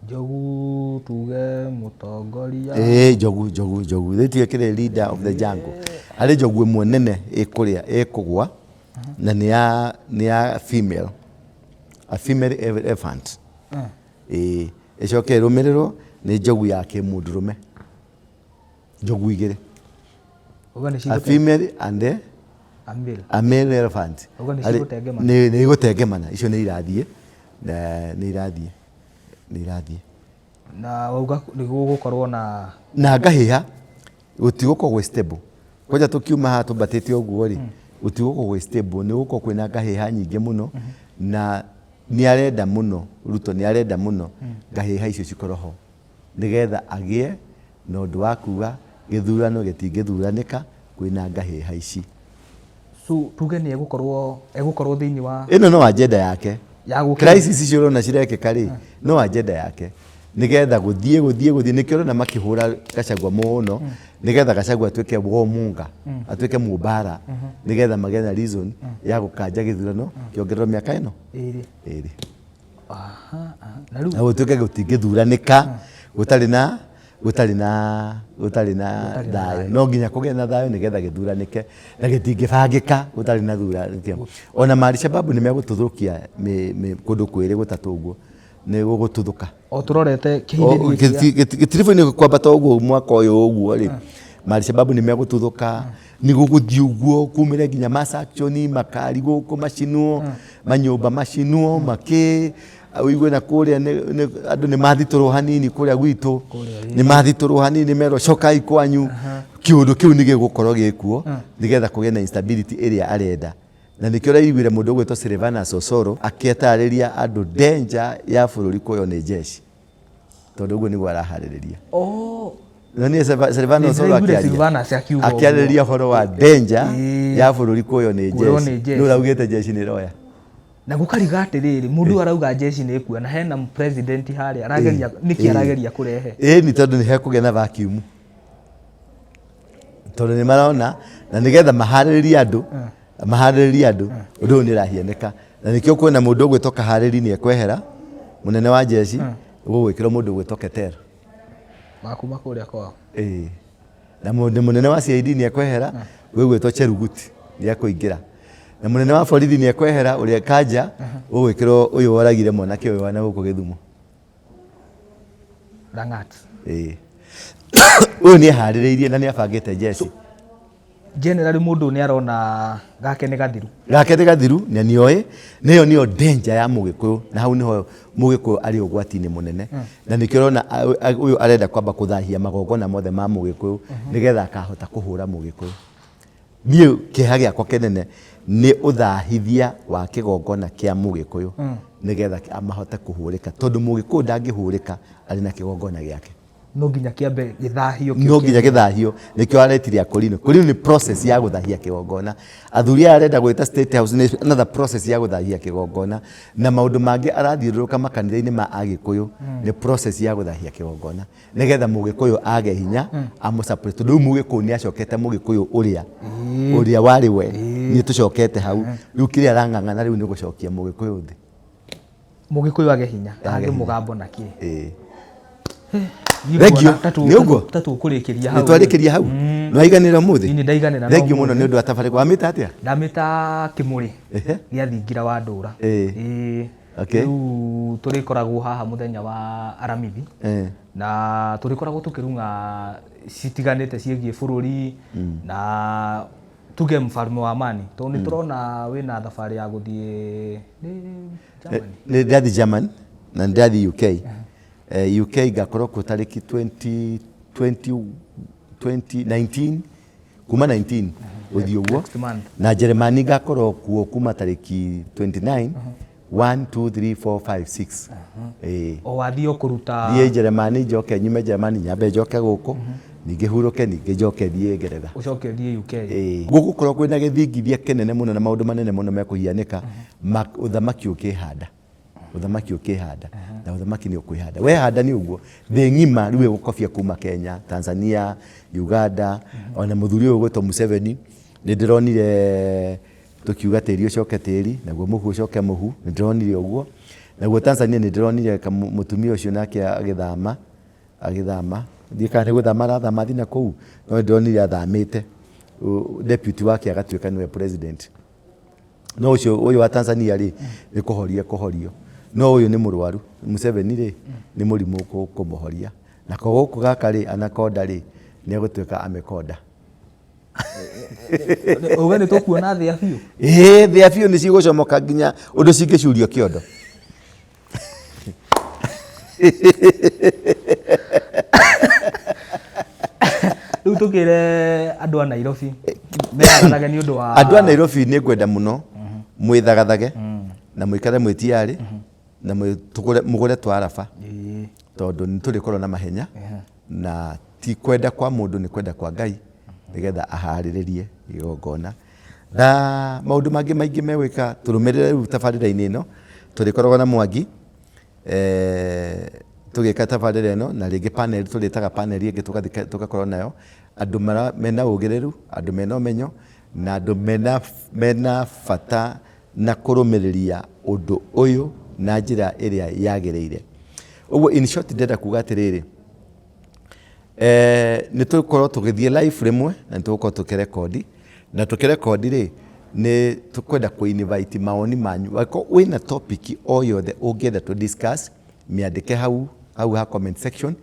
Njogu tuge mũtongoria? Ĩĩ, njogu, njogu, njogu rĩtige kĩrĩ leader of the jungle. Harĩ njogu ĩmwe nene ĩkũrĩa, ĩkũgwa, na nĩ ya female, a female elephant. Ĩĩ, ĩcoke ĩrũmĩrĩrwo nĩ njogu ya kĩmũndũrũme, njogu igĩrĩ. Uga nĩ A female and a male. A male elephant. Uga nĩ cigũtengemana. Nĩ igũtengemana icio, nĩ irathiĩ na nĩ irathiĩ, nĩ irathiĩ. Na wauga nĩ gũgũkorwo na Na ngahĩha gũtigũkorwo gwĩ stable. Kwanja tũkiuma haha tũmbatĩte ũguo rĩ, gũtigũkorwo gwĩ stable, nĩ gũkorwo kwĩna ngahĩha nyingĩ mũno, na nĩ arenda mũno, Ruto nĩ arenda mũno ngahĩha icio cikorwo ho, nĩgetha agĩe na ũndũ wa kuga gĩthurano gĩtingĩthuranĩka kwĩna ngahĩha ici. So tuge nĩ egũkorwo thĩinĩ wa Ĩno no agenda yake. Ya gũkĩra. Crisis icio ũrona cirekĩka rĩ, no agenda yake, nĩgetha gũthiĩ gũthiĩ gũthiĩ. Nĩkĩo ũrona makĩhũra Gachagua mũno, nĩgetha Gachagua atuĩke warmonger, atuĩke mũmbara, nĩgetha magĩe na reason ya gũkanja gĩthurano kĩongererwo mĩaka ĩno 2. 2. Aha, aha. Na rĩu Na gũtuĩke gũtingĩthuranĩka gũtarĩ na Gũtarĩ na thayũ. No nginya kũgĩe na thayũ nĩgetha gĩthuranĩke, na gĩtingĩbangĩka gũtarĩ na thura. Ona Maalishababu nĩ megũtũthũkia kũndũ kwĩrĩ gũtatũ ũguo, nĩ gũgũtuthũka. O tũrorete kĩhithĩrie. Gĩtiribũ-inĩ kwambata ũguo mwaka ũyũ ũguo rĩ, Maalishababu nĩ megũtuthũka, nĩ gũgũthiĩ ũguo kumĩre nginya mass action, makari gũkũ macinwo, manyũmba macinwo, makĩ Ũigue na kũrĩa andũ nĩ mathitũrwo hanini kũrĩa gwitũ, nĩ mathitũrwo hanini merwo cokai kwanyu. Kĩũndũ kĩu nĩ gĩgũkorwo gĩkuo nĩgetha kũgĩe na instability ĩrĩa arenda. Na nĩkĩo ũraiguire mũndũ ũgwĩtwo Silvanus Osoro akĩtarĩria andũ danger ya bũrũri kuoywo nĩ jeshi, tondũ ũguo nĩguo araharĩrĩria. Na niĩ Silvanus Osoro Nĩndĩraiguire akĩaria Silvanus akiuga ũguo. Akĩarĩrĩria ũhoro wa danger ya bũrũri kuoywo nĩ Kuoywo jeshi. nĩ jeshi. Nĩ ũraugĩte jeshi nĩ ĩroya. Na gũkariga atĩrĩrĩ, mũndũ ũyũ arauga jeshi nĩ ĩkua na hena president harĩa arageria nĩkĩ arageria kũrehe? Ĩĩ, nĩ tondũ nĩ hekũgĩa na vacuum, tondũ nĩ marona na nĩgetha maharĩrĩrie andũ ũndũ ũyũ nĩ ũrahianĩka. Na nĩkĩo kwĩna mũndũ ũgwĩtwo Kaharĩri nĩ ekwehera mũnene wa jeshi, gũgwĩkĩrwo mũndũ ũgwĩtwo Keter. Makuma kũrĩa kwao. Ĩĩ, na mũndũ mũnene wa CID nĩ ekwehera, gwĩgwĩtwo Cheruguti nĩ ekũingĩra, na mũnene wa borithi nĩ ekwehera, ũrĩa Kanja, gũgwĩkĩrwo ũyũ woragire mwanake ũyũ wa na gũkũ Gĩthumo. Langat. Ĩĩ, ũyũ nĩ eharĩrĩirie na nĩ abangĩte jeshi. Generally mũndũ ũyũ nĩ arona gake nĩ gathiru. Gake nĩ gathiru na nĩoĩ nĩyo nĩyo danger ya Mũgĩkũyũ, na hau nĩho Mũgĩkũyũ arĩ ũgwati-inĩ mũnene. Na nĩkĩo ũrona ũyũ arenda kwamba kũthahia magongona mothe ma Mũgĩkũyũ nĩgetha akahota kũhũra Mũgĩkũyũ. Niĩ kĩeha gĩakwa kĩnene nĩ ũthahithia wa kĩgongona kĩa Mũgĩkũyũ nĩgetha mahote kũhũrĩka, tondũ Mũgĩkũyũ ndangĩhũrĩka arĩ na kĩgongona gĩake. No nginya kĩambe gĩthahio kĩo. No nginya gĩthahio. Nĩkĩo aretire akorino kũrino, nĩ process ya gũthahia kĩgongona. Athuri aya arenda gwĩta State House nĩ another process ya gũthahia kĩgongona, na maũndũ mangĩ arathiũrũrũka makanitha-inĩ ma Agĩkũyũ nĩ process ya gũthahia kĩgongona nĩgetha Mũgĩkũyũ age hinya amũsupport, tondũ rĩu Mũgĩkũyũ nĩ acokete, Mũgĩkũyũ ũrĩa warĩ we nĩ tũcokete hau. Rĩu kĩrĩa arang'ang'ana rĩu nĩ gũcokia Mũgĩkũyũ thĩ. Mũgĩkũyũ age hinya. Age age hinya. Mũgambo na kĩ. Ĩĩ. Niĩ Thank you. nguona ta Nĩ ũguo? Ta tũkũrĩkĩria hau. Nĩ twarĩkĩria hau, nĩ waiganĩra ũmũthĩ? Niĩ nĩ ndaiganĩra na Thank you mũno ũmũthĩ. nĩ ũndũ wa tabarĩra. Wamĩta atĩa? Ndamĩta Kĩmũrĩ gĩa Thingira wa Ndũra. Ĩĩ. Rĩu tũrĩkoragwo haha mũthenya wa Aramithi na tũrĩkoragwo tũkĩrung'a citiganĩte ciĩgiĩ bũrũri na tuge mfalme wa amani, tondũ nĩ tũrona wĩna thabarĩ ya gũthiĩ nĩ Germany. Nĩ ndathiĩ German na nĩ ndathiĩ UK. UK ngakorwo kuo tarĩki 20 20 2019, kuma 19 gũthiĩ ũguo. Next month. Na Jeremani ngakorwo kuo kuma tarĩki 29, 1 2 3 4 5 6. Ĩĩ. O wathiĩ o kũruta. Thiĩ Jeremani, njoke nyume Jeremani, nyambe njoke gũkũ, ningĩ hurũke, ningĩ njoke thiĩ Ngeretha. Ũcoke ũthiĩ UK. Ĩĩ. Gũgũkorwo kwĩna gĩthingithia kĩnene mũno na maũndũ manene mũno mekũhianĩka, ũthamaki ũkĩhanda, ũthamaki ũkĩhanda, na ũthamaki nĩ ũkwĩhanda. Wehanda nĩ ũguo thĩ ng'ima rĩu ĩgũkobia kuma Kenya, Tanzania, Uganda, ona mũthuri ũyũ ũgwĩtwo Museveni. Nĩ ndĩronire tũkiuga tĩri ũcoke tĩri, naguo mũhu ũcoke mũhu, nĩ ndĩronire ũguo. Naguo Tanzania nĩ ndĩronire mũtumia ũcio nake agĩthama, ndiũĩ kana nĩ gũthama arathama athiĩ na kũu, no nĩ ndĩronire athamĩte, deputy wake agatuĩka nĩwe president. No ũcio ũyũ wa Tanzania rĩ, nĩ kũhoria kũhorio, no ũyũ nĩ mũrwaru. Museveni rĩ, nĩ mũrimũ kũmũhoria. Nako gũkũ gaka rĩ, anaconda rĩ, nĩ egũtuĩka amekonda. Uge nĩ tũkuona thĩa biũ. Ĩĩ, thĩa biũ, nĩ cigũcomoka nginya ũndũ cingĩcurio kĩondo. Rĩu tũkĩre andũ a Nairobi meharage nĩ ũndũ wa Andũ a Nairobi, nĩ ngwenda mũno mwĩthagathage na mũikare mwĩtiarĩ na mũgũre twaraba, tondũ nĩ tũrĩkorwo na mahenya, na ti kwenda kwa mũndũ, nĩ kwenda kwa Ngai, nĩgetha aharĩrĩrie igongona na maũndũ mangĩ maingĩ megwĩka. Tũrũmĩrĩre rĩu tabarĩra-inĩ ĩno, tũrĩkoragwo na Mwangi tũgĩka tabarĩra ĩno, na rĩngĩ panel tũrĩtaga panel ĩngĩ, tũgathiĩ tũgakorwo nayo andũ mena ũgĩrĩru, andũ mena ũmenyo, na andũ mena bata na kũrũmĩrĩria ũndũ ũyũ na njĩra ĩrĩa yagĩrĩire. Ũguo in short ndĩrenda kuga atĩrĩrĩ, nĩ tũgũkorwo tũgĩthiĩ live rĩmwe na nĩ tũgũkorwo tũkĩrekondi, na tũkĩrekondi rĩ, nĩ tũkwenda kũ invite mawoni manyu. Angĩkorwo wĩna topic o yothe ũngĩenda tũ discuss, mĩandĩke hau hau ha comment section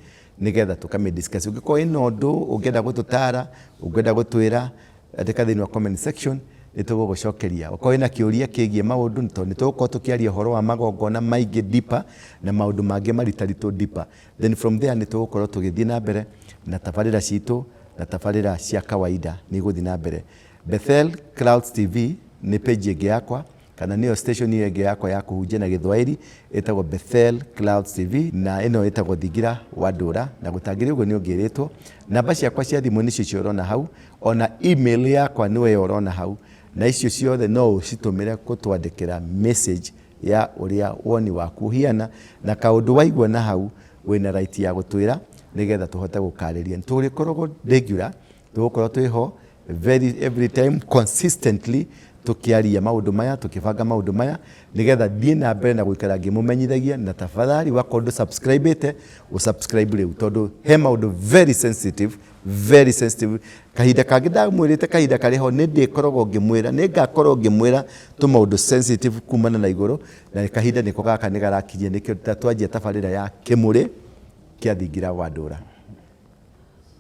nĩgetha tũkamĩ discuss. Ũngĩkorwo wĩna ũndũ ũngĩenda gũtũtara, ũngĩenda gũtwĩra, andĩka thĩinĩ wa comment section. Nĩ tũgũgũcokeria. Okorwo wĩna kĩũria kĩgiĩ maũndũ, tondũ nĩ tũgũkorwo tũkĩaria ũhoro wa magongona maingĩ deeper, na maũndũ mangĩ maritaritũ deeper. Then from there nĩ tũgũkorwo tũgĩthiĩ na mbere na tabarĩra citũ, na tabarĩra cia kawaida nĩ igũthiĩ na mbere. Bethel Clouds TV nĩ page ĩngĩ yakwa, kana nĩyo station ĩyo ĩngĩ yakwa ya kũhunjia na Gĩthwaĩri, ĩtagwo Bethel Clouds TV, na ĩno ĩtagwo Thingira wa Ndũra, na gũtangĩrĩ ũguo nĩ ũngĩrĩtwo. Namba ciakwa cia thimũ nĩcio icio ũrona hau, ona email yakwa nĩwe ĩyo ũrona hau, na icio ciothe no ũcitũmĩre gũtwandĩkĩra message ya ũrĩa woni waku ũhiana, na kaũndũ waigua na hau wĩna right ya gũtwĩra nĩgetha tũhote gũkarĩria. Tũrĩkoragwo regular, tũgũkorwo twĩho very every time consistently tukiaria maundu maya, tukibanga maundu maya nigetha thie na mbere na guikara ngimumenyithagia. Na tafadhali wakorwo ndu subscribe u subscribe riu, tondu he maundu very sensitive, very sensitive. Kahinda kangi ndamwirite, kahinda kari ho ni ndikoragwo ngimwira, ni ngakorwo ngimwira tu maundu sensitive kumana na iguru, na kahinda niko gaka ni garakinyia, nikio twanjia tabarira ya Kimuri kia Thingira wa Ndura.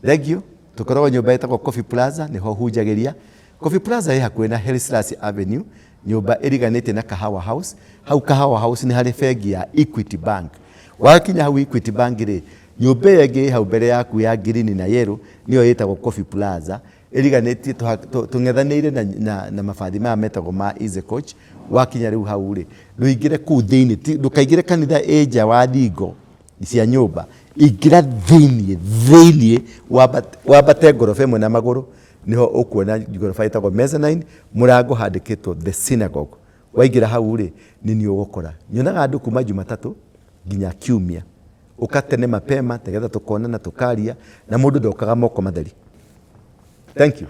Thank you. Tukoragwo nyũmba ĩtagwo Coffee Plaza, nĩho hunjagĩria. Coffee Plaza ĩ hakuhĩ na Hillslas Avenue, nyũmba ĩriganĩtie na Kahawa House. Hau Kahawa House nĩ harĩ bengi ya Equity Bank. Wakinya hau Equity Bank rĩ, nyũmba ĩyo ĩngĩ ĩ hau mbere yaku ya green na yellow nĩyo ĩtagwo Coffee Plaza, ĩriganĩtie tũng'ethanĩire na mabathi maya metagwo ma Easy Coach. Wakinya rĩu hau rĩ, ndũingĩre kũu thĩinĩ, ndũkaingĩre kanitha ĩ nja wa thingo cia nyũmba, ingĩra thĩinĩ thĩinĩ, wambate ngoroba ĩmwe na magũrũ, nĩho ũkuona ngoroba ĩtagwo mezzanine, mũrango handĩkĩtwo The Synagogue. Waingĩra hau rĩ, nĩ niĩ ũgũkora. Nyonaga andũ kuma Jumatatũ nginya Kiumia. Ũka tene mapema nĩgetha tũkonana tũkaria, na mũndũ ndokaga moko matheri. Thank you.